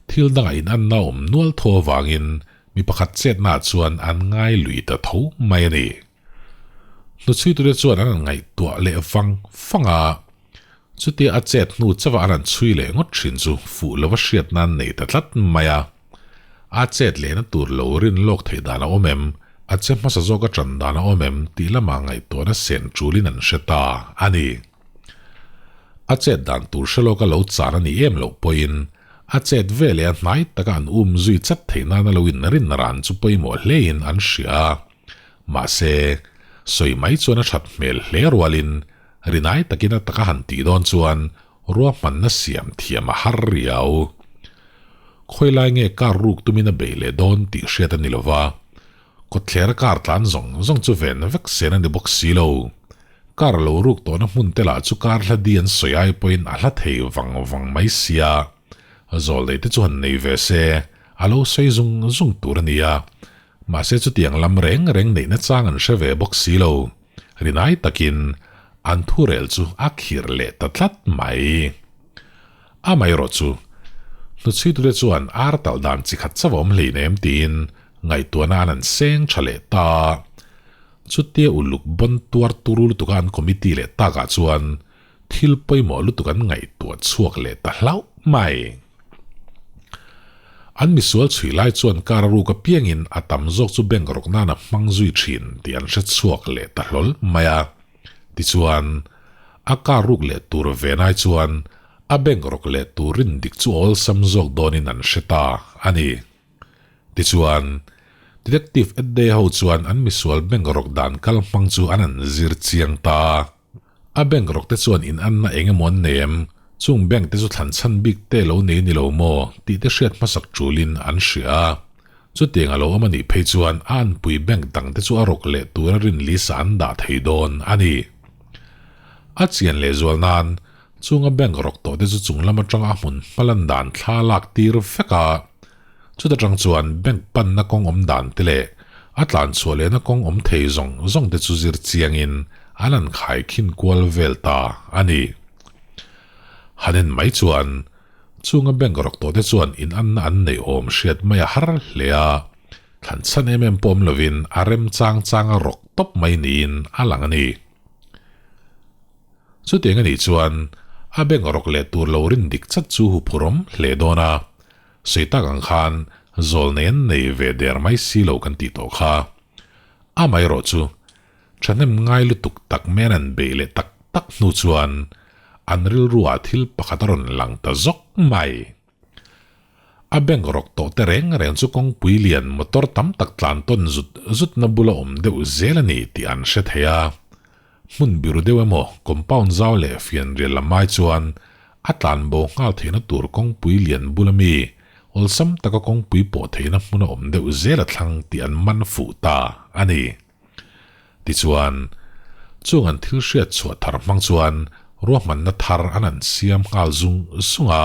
Speaker 1: thil dangah inanna awm nual tho avangin mi pakhat chetnaah chuan an ngai lui ta tho mai a ni. Hnuchhuitute chuan an han ngaihtuah leh vang vang a, chutia a chet hnu chauha an han chhui leh ngawt thin chu fuh lova hriat nan nei ta tlat mai a. A chet lehna tur lo rin lawk theih dan a awm em, a che hmasa zawk a tan dan a awm em tih lama ngaihtuahna sen tulin an hre ta a ni. A chet dan tur hre lawka lo chan a ni em loh pawhin a chet ve leh a hnai taka an um zui chat theih nana lo inrin ran chu pawimawh hlein an hria a. Mahse, sawi mai chuan a that hmel hle rualin rinai takin a taka han tih dawn chuan ruahmanna siam thiam a har riau. Khawilai nge car ruk tumin a bei leh dawn tih hriat a ni lova, kawtthlera car tlan zawng zawng chu ven vek sen a ni bawk si lo. Car lo ruk tawhna hmun te lah chu car hla di an sawi ai pawhin a hla thei vang vang mai sia. Zawlnei te chu han nei ve se, a lo sawi zung zung tur a nia. Mahse chutiang lam reng reng neihna chang an hre ve bawk si lo. Rinai takin an thurel chu a khirh leh ta tlat mai. Amaherawh chu, hnuchhuitute chuan ar talh dan chi khat chauh a awm hleinem tiin ngaihtuahna an han seng tha leh ta. Chutia uluk bawn tuar turu lutuka an committee leh takah chuan Thil pawimawh lutuk an ngaihtuah chhuak leh ta hlauh mai. An misual chhui lai chuan car a ruk apiangin a tam zawk chu bank rawk nan a hmang zui thin tih an hre chhuak leh ta hlawl mai a. Tichuan, a car ruk leh tur ve nai chuan a bank rawk leh tur rin dik chu awlsam zawk dawnin an hre ta a ni. Tichuan, Detective Edday ho chuan an misual bank rawk dan kal hmang chu an han zir chiang ta a. A bank rawk te chuan in anna eng emaw an nei em? Chung bank te chu thlan chhan bik te lo nei ni lo maw? tih te hriat hmasak tulin an hria a. Chutiang a lo awm a nih phei chuan a anpui bank dang te chu a rawk leh tura rin lisa an dah thei dawn a ni. A chian leh zual nan chunga bank rawk tawh te chu chung lam atanga a hmun hmalan dan thla lak tir vek a. Chuta tang chuan bank panna kawng awm dan te leh a tlan chhuah lehna kawng awm thei zawng zawng te chu zir chiangin an han khai khin kual vel ta a ni. Han en mai chuan chunga bank rawk tawh te chuan in anna an neih awm hriat mai a har hle a, thlan chhan em em pawh awm lovin a rem chang chang a rawk tawp mai niin a lang a ni. Chutiang a nih chuan a bank rawk leh tur lo rin dik chat chu huphurhawm hle dawn a, Sawi tak ang khan zawlnei an nei ve der mai si lo kan tih tawh kha. Amaherawh chu, thahnem ngai lutuk tak men an beih leh tak tak hnu chuan an rilruah thil pakhat a rawn lang ta zawk mai. A bank rawk tawh te reng reng chu kawngpui lian motor tam tak tlan tawn zut zutna bula awm deuh zel a ni tih an hre thei a. Hmun biru deuh emaw compound zau leh fianrial lam ai chuan a tlan bo nghal theihna tur kawngpui lian bula mi awlsam taka kawngpui pawh theihna hmun a awm deuh zel a thlang tih an man fuh ta a ni. Tichuan, chung an thil hriat chhuah thar hmang chuan ruahmanna thar an han siam nghal zung zung a.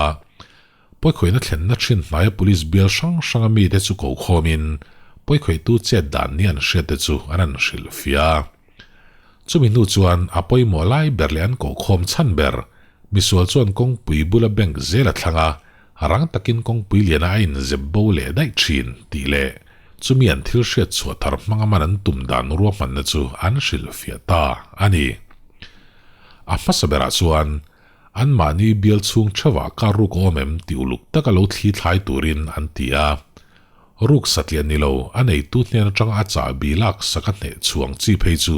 Speaker 1: Pawikhawihna thlenna thin hnaia police bial hrang hranga mite chu ko khawmin pawikhawihtu chet dan ni an hriatte chu an han hrilh fiah a. Chumi hnu chuan a pawimawh lai ber leh an kohkhawm chhan ber misual chuan kawngpui bula bank zel a thlang a, rang takin kawngpui liana a inzep bo leh daih thin tih leh chumi an thil hriat chhuah thar hmanga man an tum dan ruahmanna chu an hrilh fiah ta a ni. A hmasa berah chuan anmahni bial chhung theuhah car ruk a awm em tih uluk taka lo thli thlai turin an ti a. Ruk satliah ni lo, a neitu hnen atanga a chahbi lak sak a hneh chhuang chi phei chu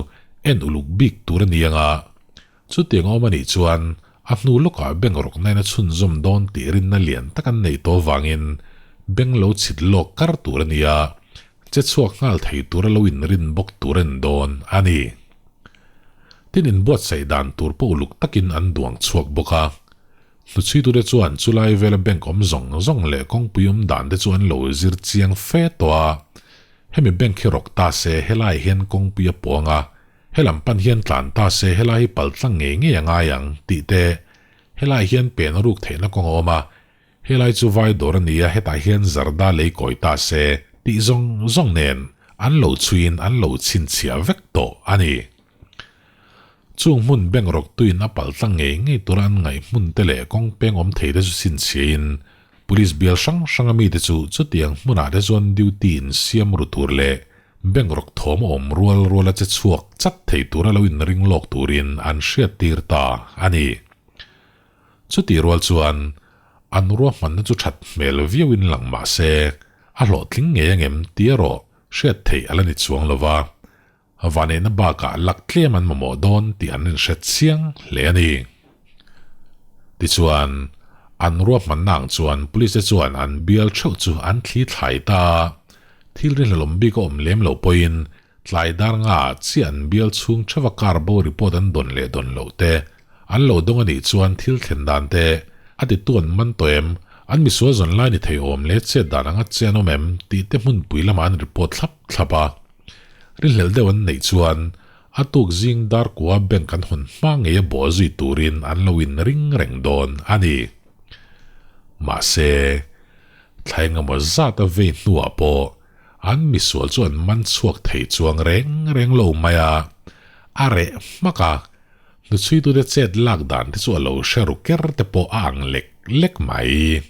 Speaker 1: en uluk bik tur a ni ang a. Chutiang awm a nih chuan A hnu lawkah bank rawkna in a chhunzawm dawn tih rinna lian tak an neih tawh vangin bank lo chhit lawk kar tur a ni a, che chhuak nghal thei tura lo inrin bawk tur a ni dawn a ni. Tin inbuatsaih dan tur pawh uluk takin an duang chhuak bawk a. Hnuchhuitute chuan chulai vela bank awm zawng zawng leh kawngpui awm dan te chu an lo zir chiang fe tawh a. Hemi bank hi rawk ta se helai hian kawngpui a puang a, helam pan hian tlan ta se helai hi pal tlang ngei ngei a ngai ang tih te, helai hian pen a ruk theihna kawng a awm a, helai chu vai dawr a ni a hetah hian zarda lei kawi ta se tih zawng zawng nen an lo chhuiin an lo chhinchhiah vek tawh a ni. Chung hmun bank rawktuin a pal tlang ngei ngei tura an ngaih hmun te leh kawng peng awm thei te chu chhinchhiahin Police bial hrang hranga mite chu chutiang hmunah te chuan duty in siam ru tur leh bank rawk thawm a awm rual rual a che chhuak chat thei tura lo inring lawk turin an hriattir ta a ni. Chutih rual chuan an ruahmanna chu that hmel viauin lang mah se a hlawhtling ngei angem tih erawh hriat theih a la ni chuang lo va. Vanehna bakah lak tlem an mamawh dawn tih an inhre chiang hle a ni. Tichuan, an ruahmanna ang chuan police te chuan an bial theuh chu an thli thlai ta a, thil rinhlelawm bik a awm lem lo pawhin tlai dar nga ah chiah an bial chhung theuha car bo report an dawn leh dawn loh te, an lo dawng a nih chuan thil thlen dan te a titu an man tawh em, an misual zawn lai ni thei awm leh chet dan anga che an awm em tih te hmunpui lamah an report thlap thlap a. Rinhlelh deuh an neih chuan a tuk zing dar kua bank an hawn hma ngei a bawh zui turin an lo in ring reng dawn a ni. Mahse, thla engemaw zat a vei hnuah pawh an misual chu an man chhuak thei chuang reng reng lo mai a, a reh hmak a, hnuchhuitute chet lak dan te chu a lo hre ru ker te pawh a ang lek lek mai.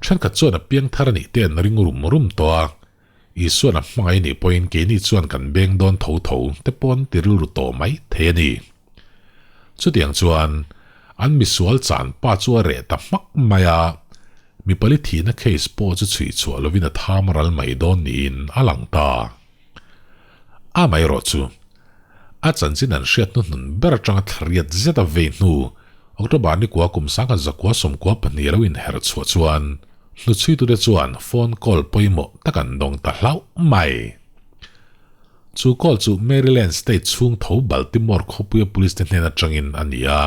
Speaker 1: Thenkhat chuan a piangthar a nih te an ring rum rum tawh a, Isuan a hmangaih nih pawhin keini chuan kan beng dawn tho tho te pawh an ti rilru tawh mai thei a ni. Chutiang chuan an misual chan pa chu a reh ta hmak mai a, mi pali thihna case pawh chu chhui chhuah lovin a tham ral mai dawn niin a lang ta. Amaherawh chu, a chanchin an hriat hnuhnun ber atanga thlariat zet a vei hnu October nikua kum 1992 a lo inher chhuah chuan, Hnuchhuitute chuan phone call pawimawh tak an dawng ta hlauh mai. Chu call chu Maryland state chhung tho Baltimore khawpuia police te hnen atangin a ni a.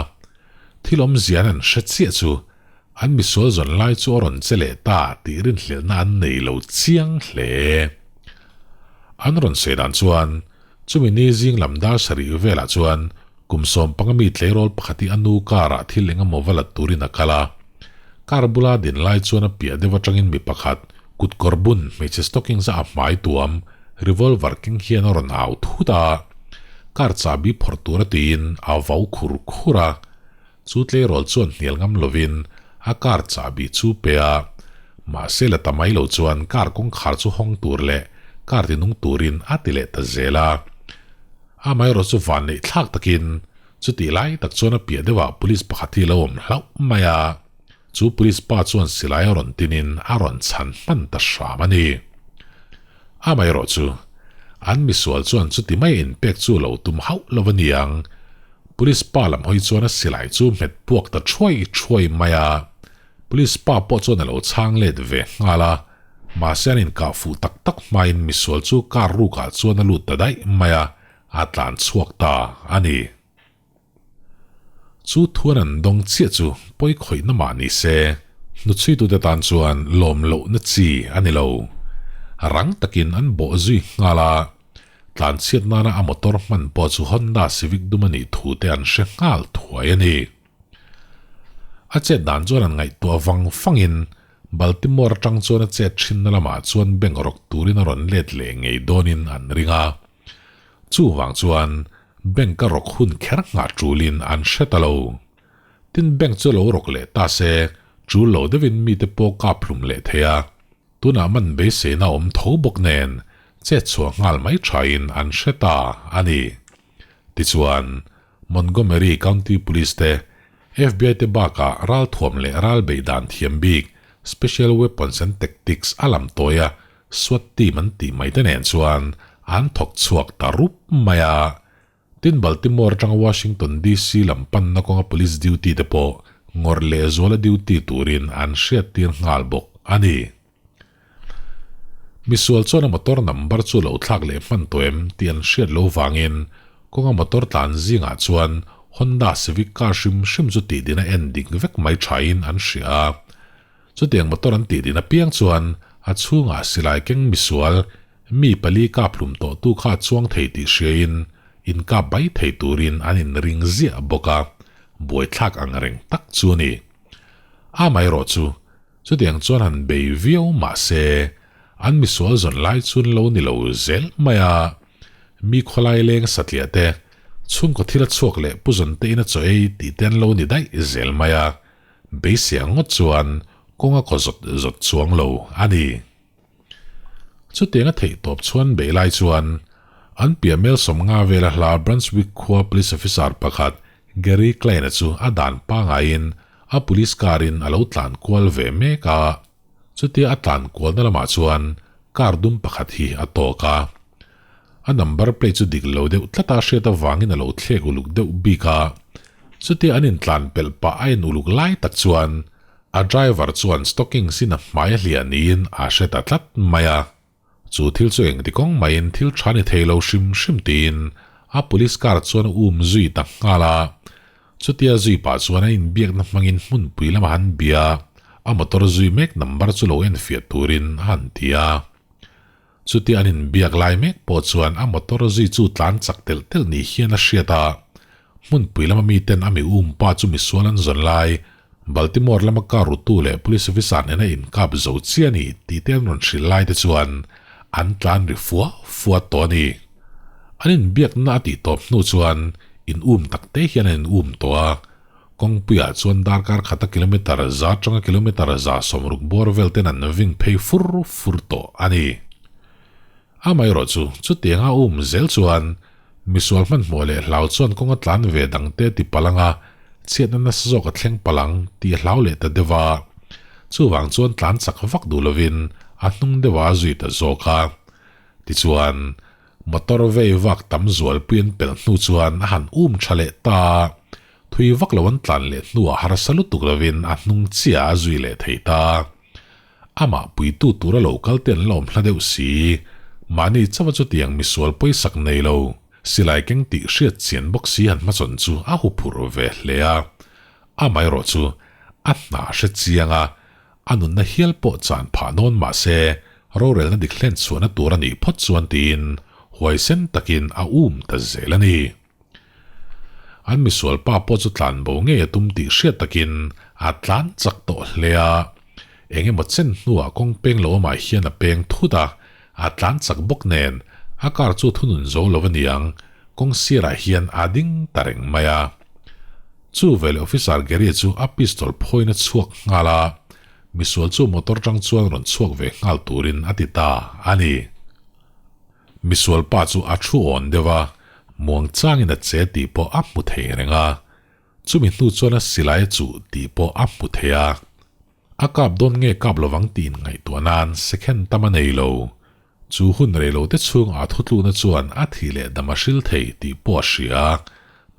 Speaker 1: Thil awmzia an han hre chiah chu an misual zawn lai chu a rawn che leh ta tih rinhlelhna an nei lo chiang hle. An rawn sawi dan chuan chumi ni zing lam dar sarih velah chuan kum sawmpanga mi tleirawl pakhat hi a nu car ah thil engemaw va la turin a kal a. Car bula din lai chuan a piah deuh atangin mi pakhat, kut kawr bun, hmeichhe stockings a a hmai tuam, revolver keng hian a rawn au thut a. Car chahbi phawrh tur a tiin a vau khur khur a. Chu tleirawl chuan hnial ngam lovin a car chahbi chu pe a. Mahse la ta mai lo chuan car kawngkhar chu hawng tur leh car ti nung turin a ti leh ta zel a. Amaherawh chu van neih thlak takin Chutih lai tak chuan a piah deuhah police pakhat hi a lo awm hlauh mai a, chu police pa chuan silai a rawn tinin a rawn chhan hman ta hram a ni. Amaherawh chu, an misual chuan chuti mai a inpek chu a lo tum hauh lo a ni ang, police pa lam hawi chuan a silai chu hmet puak ta thuai thuai mai a, police pa pawh chuan a lo chhang let ve nghal a, mahse an inkah fuh tak tak hmain misual chu car rukah chuan a lut ta daih mai a, A tlan chhuak ta a ni. Chu thuan an dawng chiah chu pawi khawihna mah ni se, hnuchhuitute tan chuan lawm lohna chi a ni lo. Rang takin an bawh zui nghal a, tlan chhiat nana a motor hman pawh chu Honda Civic dum a nih thu te an hre nghal thuai a ni. A chet dan chuan an ngaihtuah vang fangin Baltimore atang chuan a chet thinna lamah chuan bank rawk turin a rawn let leh ngei dawnin an ring a. Chuvang chuan bank a rawk hun kher nghah tulin an hre ta lo. Tin bank chu lo rawk leh ta se, tul lo deuhin mite pawh kap hlum leh thei a. Tunah man beiseina awm tho bawk nen chet chhuah nghal mai thain an hre ta a ni. Tichuan, Montgomery County Police te, FBI te bakah ralthuam leh ral beih dan thiam bik Special Weapons and Tactics a lam tawi a, SWAT team an tih mai te nen chuan an thawk chhuak ta rup mai a. Tin Baltimore atanga Washington DC lam panna kawnga police duty te pawh ngawrh lehzuala duty turin an hriattir nghal bawk a ni. Misual chuan a motor number chu lo thlak leh hman tawh em tih an hriat lo vangin kawnga motor tlan zingah chuan Honda Civic car hrim hrim chu tihdin a en dik vek mai thain an hria a. Chutiang motor an tihdin apiang chuan a chhungah silai keng misual mi pali kap hlum tawhtu kha a chuang thei tih hriain inkap bai thei turin an inring ziah bawk a, buaithlak ang reng tak chu a ni. Amaherawhchu, Chutiang chuan han bei viau mah se, an misual zawn lai chun lo ni lo zel mai a. Mi khawlai leng satliah te, chhungkaw thil a chhuak leh pu zawn te in a chaw ei tih te an lo ni daih zel mai a. Beisei ang ngawt chuan kawng a kaw zawt zawt chuang lo a ni. Chutiang a theih tawp chuan bei lai chuan an piah mel 50 vela hla Brunswick khua police officer pakhat Gary Klein-a chu a dan pangaiin a police car in a lo tlan kual ve mek a. Chutia a tlan kualna lamah chuan car dum pakhat hi a tawk a. A number plate chu dik lo deuh tlata hriat avangin a lo thlek uluk deuh bik a. Chutia an intlan pelh pah a en uluk lai tak chuan A driver chuan stockings in a hmai a hliah niin a hre ta tlat mai a. Chu thil chu engti kawng maiin thil tha ni thei lo hrim hrim tiin a police car chuan a um zui ta nghal a. Chutia zui pah chuan a inbiakna hmangin hmunpui lama han bia a motor zui mek number chu lo enfiah turin a han ti a. Chutia an inbiak lai mek pawh chuan a motor zui chu tlan chak telh telh ni hian a hriat a, hmunpui lama miten a mi um pa chu misual an zawn lai, Baltimore lama car rutu leh police officer nena inkap zo chiah a ni tih te an rawn hrilh lai te chuan an tlan ri fua fua tawh a ni. An inbiakna a tih tawp hnu chuan in um tak te hian an in um tawh a, Kawngpuiah chuan darkar khata kilometre za atanga kilometre 60 bawr vel ten an ving phei fur fur tawh a ni. Amaherawh chu, chutianga um zel chuan misual hmanhmawh leh hlau chuan kawnga tlan ve dangte ti palh anga chhiatna nasa zawk a thleng palh ang tih a hlau leh ta deuh a. Chuvang chuan tlan chak vak duh lovin a hnung deuhah a zui ta zawk a. Tichuan, motor vei vak tam zualpui an pelh hnu chuan a han um tha leh ta a. Thui vak lo an tlan leh hnuah harsa lutuk lovin a hnung chiah a zui leh thei ta. Amah puitu tura lo kal te an la awm hla deuh si. Mahni chauha chutiang misual pawisak nei lo, silai keng tih hriat chian bawk si han hmachhawn chu a huphurh ve hle a. Amaherawh chu a hna hre chiang a, a nunna hial pawh chan phah nawn mah se rorelna dik hlen chhuahna tur a nih phawt chuan tiin huaisen takin a um ta zel a ni. An misual pa pawh chu tlan bo ngei a tum tih hriat takin a tlan chak tawh hle a. Eng emaw chen hnuah kawng peng lo awmah hian a peng thut a, a tlan chak bawk nen a car chu thunun zo lo a niang, kawng sirah hian a ding ta reng mai a. Chu veleh Officer Gary chu a pistol phawiin a chhuak nghal a, misual chu motor tang chuan rawn chhuak ve nghal turin a ti ta a ni. Misual pa chu a thu awn deuh a, muang changin a che tih pawh a hmu thei reng a. Chumi hnu chuan a silai a chuh tih pawh a hmu thei a. A kap dawn nge kap lovang tih inngaihtuah nan second tam a nei lo. Chu hun rei lo te chhung a thutlukna chuan a thih leh dam a hril thei tih pawh a hria a,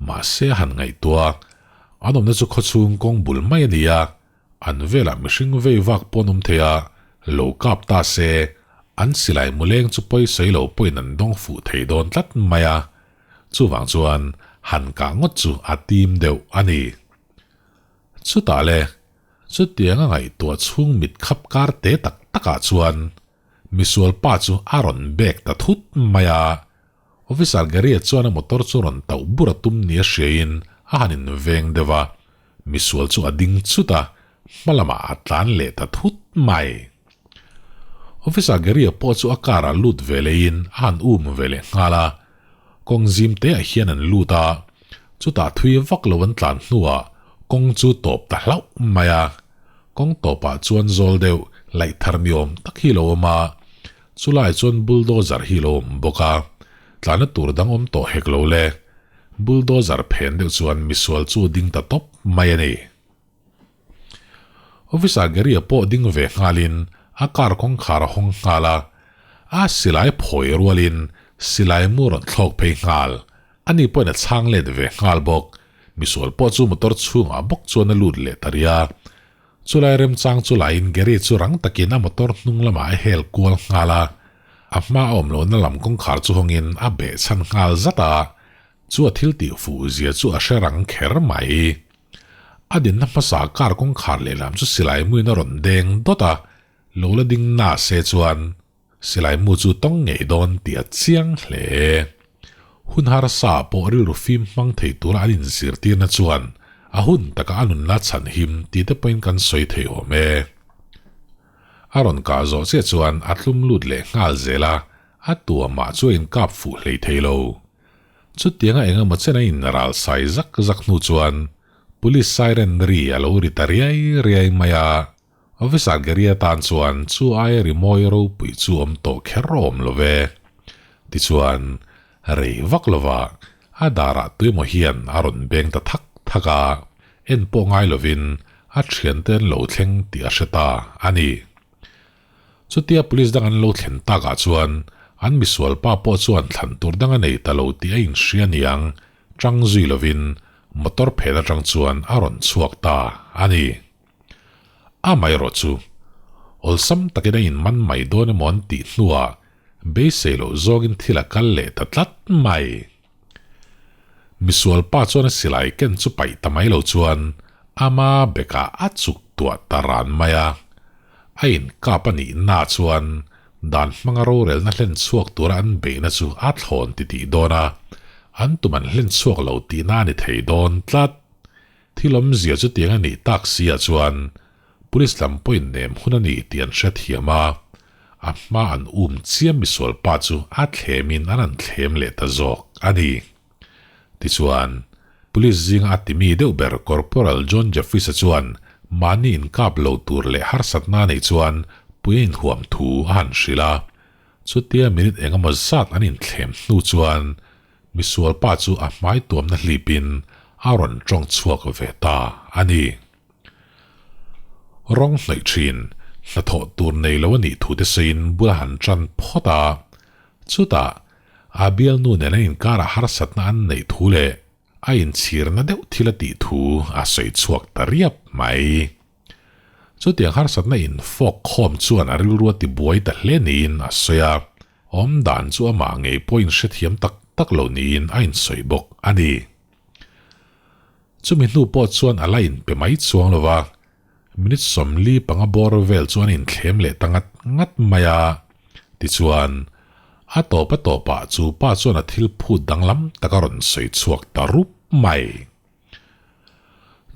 Speaker 1: mahse a han ngaihtuah. An awmna chu khawchhung kawng bul mai a ni a, An velah mihring vei vak pawh an awm thei a, lo kap ta se, an silai muleng chu pawi sawi lo pawhin an dawng fuh thei dawn tlat mai a. Chuvang chuan han kah ngawt chu a tim deuh a ni. Chutah le, chutianga ngaihtuah chhung mit khap kar te tak takah chuan misual pa chu a rawn bek ta thut mai a. Officer Gary-a chuan a motor chu rawn tauh bur a tum nia hriain a han inveng deuh a, misual chu a ding chut a, hma lamah a tlan leh ta thut mai. Officer Gary-a pawh chu a car-ah lut ve leiin a han um ve leh nghal a, kawng zim teah hian an lut a, chutah thui vak lo an tlan hnuah kawng chu tawp ta hlauh mai a, kawng tawpah chuan zawl deuh laih thar ni awm tak hi lo awm a, Chulai chuan bulldozer hi lo awm bawk a, tlana tur dang awm tawh hek lo le. Bulldozer phen deuh chuan misual chu ding ta tawp mai a ni. Officer Gary-a pawh ding ve nghalin a car kawngkhar a hawng nghal a, a silai phawi rualin silai mu rawn thlawk phei nghal. Ani pawhin a chhang let ve nghal bawk. Misual pawh chu motor chhungah bawk chuan a lut leh ta rih a. Chulai remchang chu laiin Gary chu rang takin a motor hnung lamah a hel kual nghal a. A hma a awm lohna lam kawngkhar chu hawngin a behchhan nghal zat a. Chu a thil tih fuh zia chu a hre rang kher mai. A dinna hmasa car kawngkhar lehlam chu silai muin a rawn deng dawt a, lo la ding na se chuan silai mu chu tawng ngei dawn tih a chiang hle. Hun harsa pawh rilru fim hmang thei tura an inzirtirna chuan a hun taka a nunna chhan him tih te pawhin kan sawi thei awm e. A rawn kah zawh chiah chuan a tlum lut leh nghal zel a, a tuamah chu a inkap fuh hlei thei lo. Chutianga eng emaw chen a in ral sai zak zak hnu chuan Police siren ri a lo ri ta riai riai mai a, Officer Gary atan chuan chu aia ri mawi ropui chu awm tawh kher awm lo ve. Tichuan, rei vak lova a darah tuemaw hian a rawn beng ta thak thak a, en pawh ngai lovin a thiante an lo thleng tih a hre ta a ni. Chutia police dang an lo thlen takah chuan an misual pa pawh chuan thlan tur dang a nei ta lo tih a inhria niang chang zui lovin motor phen atang chuan a rawn chhuak ta a ni. Amaherawh chu awlsam takin a inman mai dawn emaw an tih hnuah beisei loh zawngin thil a kal leh ta tlat mai. Misual pa chuan a silai ken chu paih ta mai lo chuan ama bekah a chuk tuah ta ran mai a. A inkap a nih na chuan dan hmanga rorelna hlen chhuak tura an beihna chu a thlawn ti tih dawn a, an tum an hlen chhuak lo tihna a ni thei dawn tlat. Thil awmzia chutiang a nih tak si ah chuan Police lam pawhin nem hun a ni tih an hrethiam a, a hma an um chiam misual pa chu a thlemin an han thlem leh ta zawk a ni. Tichuan, Police zinga a timi deuh ber Corporal John Jeffries-a chuan mahni inkap lo tur leh harsatna a neih chuan pui a inhuam thu a han hrilh a. Chutia minute eng emaw zat an inthlem hnu chuan misual pa chu a hmai tuamna hlipin a rawn tawng chhuak ve ta a ni. Rawng hnaih thin, hnathawh tur nei lo a nih thu te sawiin bul a han tan phawt a. Chutah, a bialnu nen an inkarah harsatna an neih thu leh a inchhirna deuh thil a tih thu a sawi chhuak ta riap mai. Chutiang harsatna infawk khawm chuan a rilru a tibuai ta hle niin a sawi a, awmdan chu amah ngei pawh inhrethiam tak tak lo niin a insawi bawk a ni. Chumi hnu pawh chuan a la inpe mai chuang lo va, minute 45 bawr vel chu an inthlem leh ta ngat ngat mai a. Tichuan, a tawp a tawpah chu pa chuan a thil phut danglam tak a rawn sawi chhuak ta rup mai.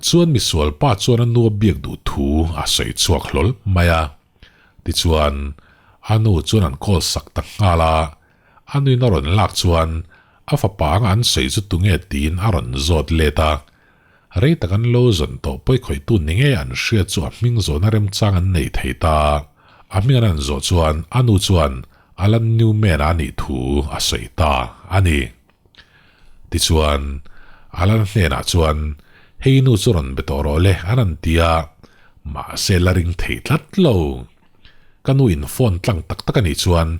Speaker 1: Chuan misual pa chuan a nu a biak duh thu a sawi chhuak hlawl mai a. Tichuan, a nu chuan an call sak ta nghal a, A nuin a rawn lak chuan a fapa anga an sawi chu tunge tiin a rawn zawt let a. Rei tak an lo zawn tawh pawi khawihtu ni ngei an hriat chu a hming zawhna remchang an nei thei ta. A hming an han zawh chuan a nu chuan Alan Newman-a a nih thu a sawi ta a ni. Tichuan, Alan hnenah chuan hei nu chu rawn be tawh rawh le an han ti a, mahse la ring thei tlat lo. Ka nu in phone tlang tak tak a nih chuan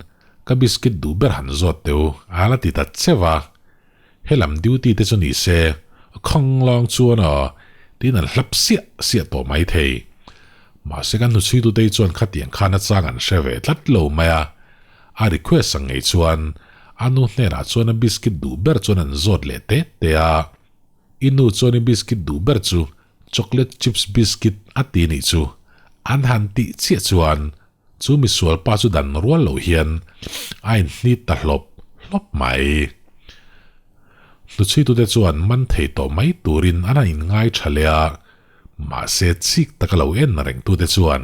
Speaker 1: Ka biscuit duh ber han zawt teh u, a la ti ta cheuh a. Helam duty te chu ni se, khawng lawng chuan aw, tiin an hlap siah siah tawh mai thei. Mahse kan hnuchhuitute chuan khatiang khan a chang an hre ve tlat lo mai a. A request ang ngei chuan a nu hnenah chuan a biscuit duh ber chuan an zawt leh te te a. I nu chuan i biscuit duh ber chu chocolate chips biscuit a ti nih chu an han tih chiah chuan Chu misual pa chu dan rual loh hian a inhnit ta hlawp hlawp mai. Hnuchhuitute chuan man thei tawh mai turin an han inngai tha leh a, mahse chik taka lo en rengtute chuan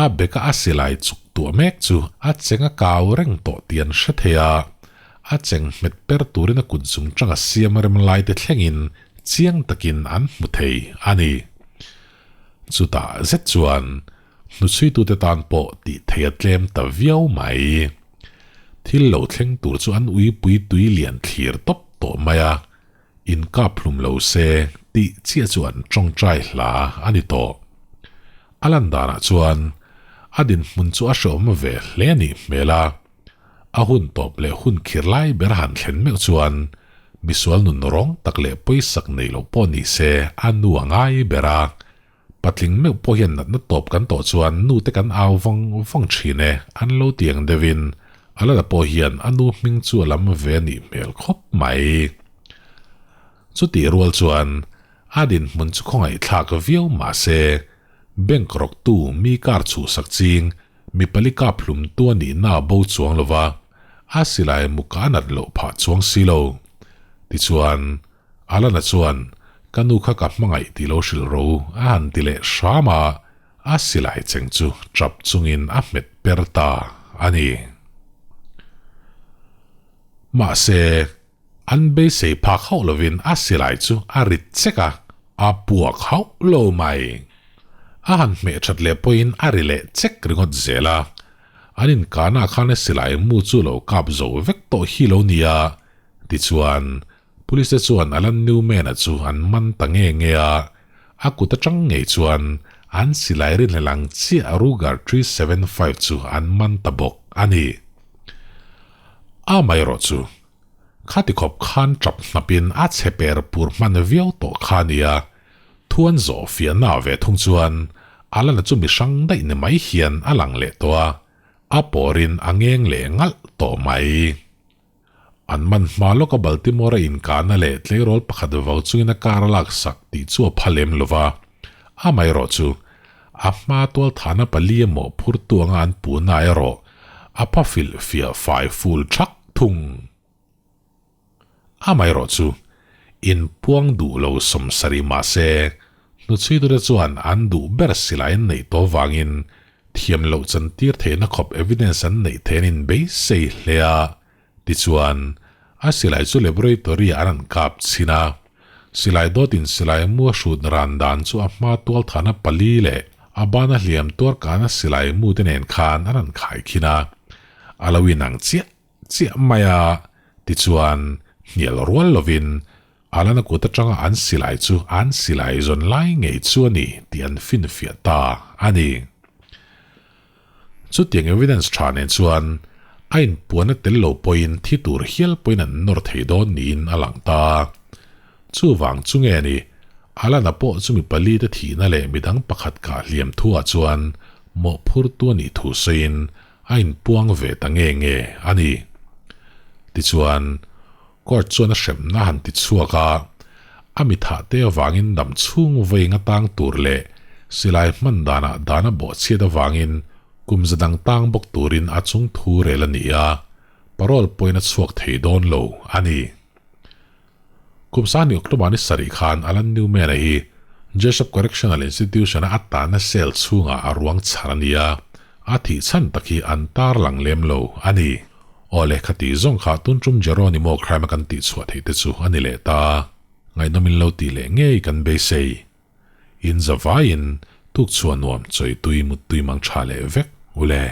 Speaker 1: a beka a silai chuk tuah mek chu a cheng a kau reng tawh tih an hre thei a, a cheng hmet per turin a kut zung tanga siam rem lai te thlengin chiang takin an hmu thei a ni. Chutah zet chuan Hnuchhuitute tan pawh tih theih a tlem ta viau mai. Thil lo thleng tur chu an uipui tui lian thlir tawp tawh mai a, in kap hlum lo se tih chiah chu an tawngtai hla a ni tawh. A lan danah chuan a dinhmun chu a hreawm ve hle a nih hmel a, a hun tawp leh hun khir lai ber han thlen meuh chuan. Misual nun rawng tak leh pawisak nei lo pawh ni se a nu a ngai ber a. Patling meuh pawh hian natna tawp kan tawh chuan nu te kan au vang vang thin e, an lo ti ang deuhin Alana pawh hian a nu hming chu a lam ve a nih hmel khawp mai. Chutih rual chuan a dinhmun chu khawngaihthlak viau mah se bank rawktu mi kar chhuhsak ching Mi pali kap hlum tu a nihna a bo chuang lo va, a silai mu ka nat loh phah chuang si lo. Tichuan, Alana chuan, Ka nu kha ka hmangaih tih lo hrilh ro a han ti leh hram a, a silai cheng chu tap chungin a hmet per ta a ni. Mahse, an beisei phak hauh lovin a silai chu a rit chek a, a puak hauh lo mai. A han hmeh that leh pawhin a ri leh chek ringawt zel a, an inkanah khan a silai mu chu lo kap zo vek tawh hi lo nia. Tichuan, Police te chuan Alan Newman-a chu an man ta nge nge a, a kut atang ngei chuan an silai rinhlelh ang chiah Ruger 375 chu an man ta bawk a ni. Amaherawhchu, khati khawp khan tap hnapin a chhe per pur hman viau tawh kha a nia, Thu an zawh fiahna ve thung chuan Alana chu mi hrang daih ni mai hian a lang leh tawh a, a pawrin a ngeng leh ngalh tawh mai. An man hma lawka Baltimore-a inkahna leh tleirawl pakhat vau chungin a car a laksak tih chu a pha lem lo va, amaherawh chu a hma tualthahna pali emaw phurtu anga an puhna erawh a pha filh fiah fai ful thak thung. Amaherawh chu, inpuang duh lo sawmsarih mah se, hnuchhuitute chuan an duh ber silai an neih tawh vangin thiam loh chantir theihna khawp evidence an neih theih an inbeisei hle a, tichuan, a silai chu laboratory-ah an han kap chhin a. Silai dawtin silai mu a hrut ran dan chu a hma tualthahna pali leh a bana hliam tuar kana silai mu te nen khan an han khaikhin a, a lo inang chiah chiah mai a, tichuan hnial rual lovin Alana kut atanga an silai chu an silai zawn lai ngei chu a ni tih an finfiah ta a ni. Chutiang evidence tha nen chuan a inpuanna tel lo pawhin thi tur hial pawhin an nawr thei dawn niin a lang ta. Chuvang chu nge ni, Alana pawh chu mi pali te thihna leh midang pakhat kah hliam thuah chuan mawhphurtu a nih thu sawiin a inpuang ve ta nge nge a ni. Tichuan, court chuan a hremna han ti chhuak a, a mi thah te avangin dam chhung vawiin a tang tur leh silai hman danah dan a bawhchhiat avangin kum za dang tang bawk turin a chung thu rel a ni a, parole pawhin a chhuak thei dawn lo a ni. Kum sani October ni sarih khan Alan Newman-a hi Jessup Correctional Institution-a a tahna cell chhungah a ruang chhar a ni a, a thih chhan tak hi an tar lang lem lo a ni. Aw le, khati zawng kha tun tum Jeronimo crime a kan tih chhuah theih te chu a ni leh ta. Ngaihnawmin lo tih leh ngei kan beisei. In zavaiin tuk chhuah nuam chawi tui mut tui mang tha leh vek u le.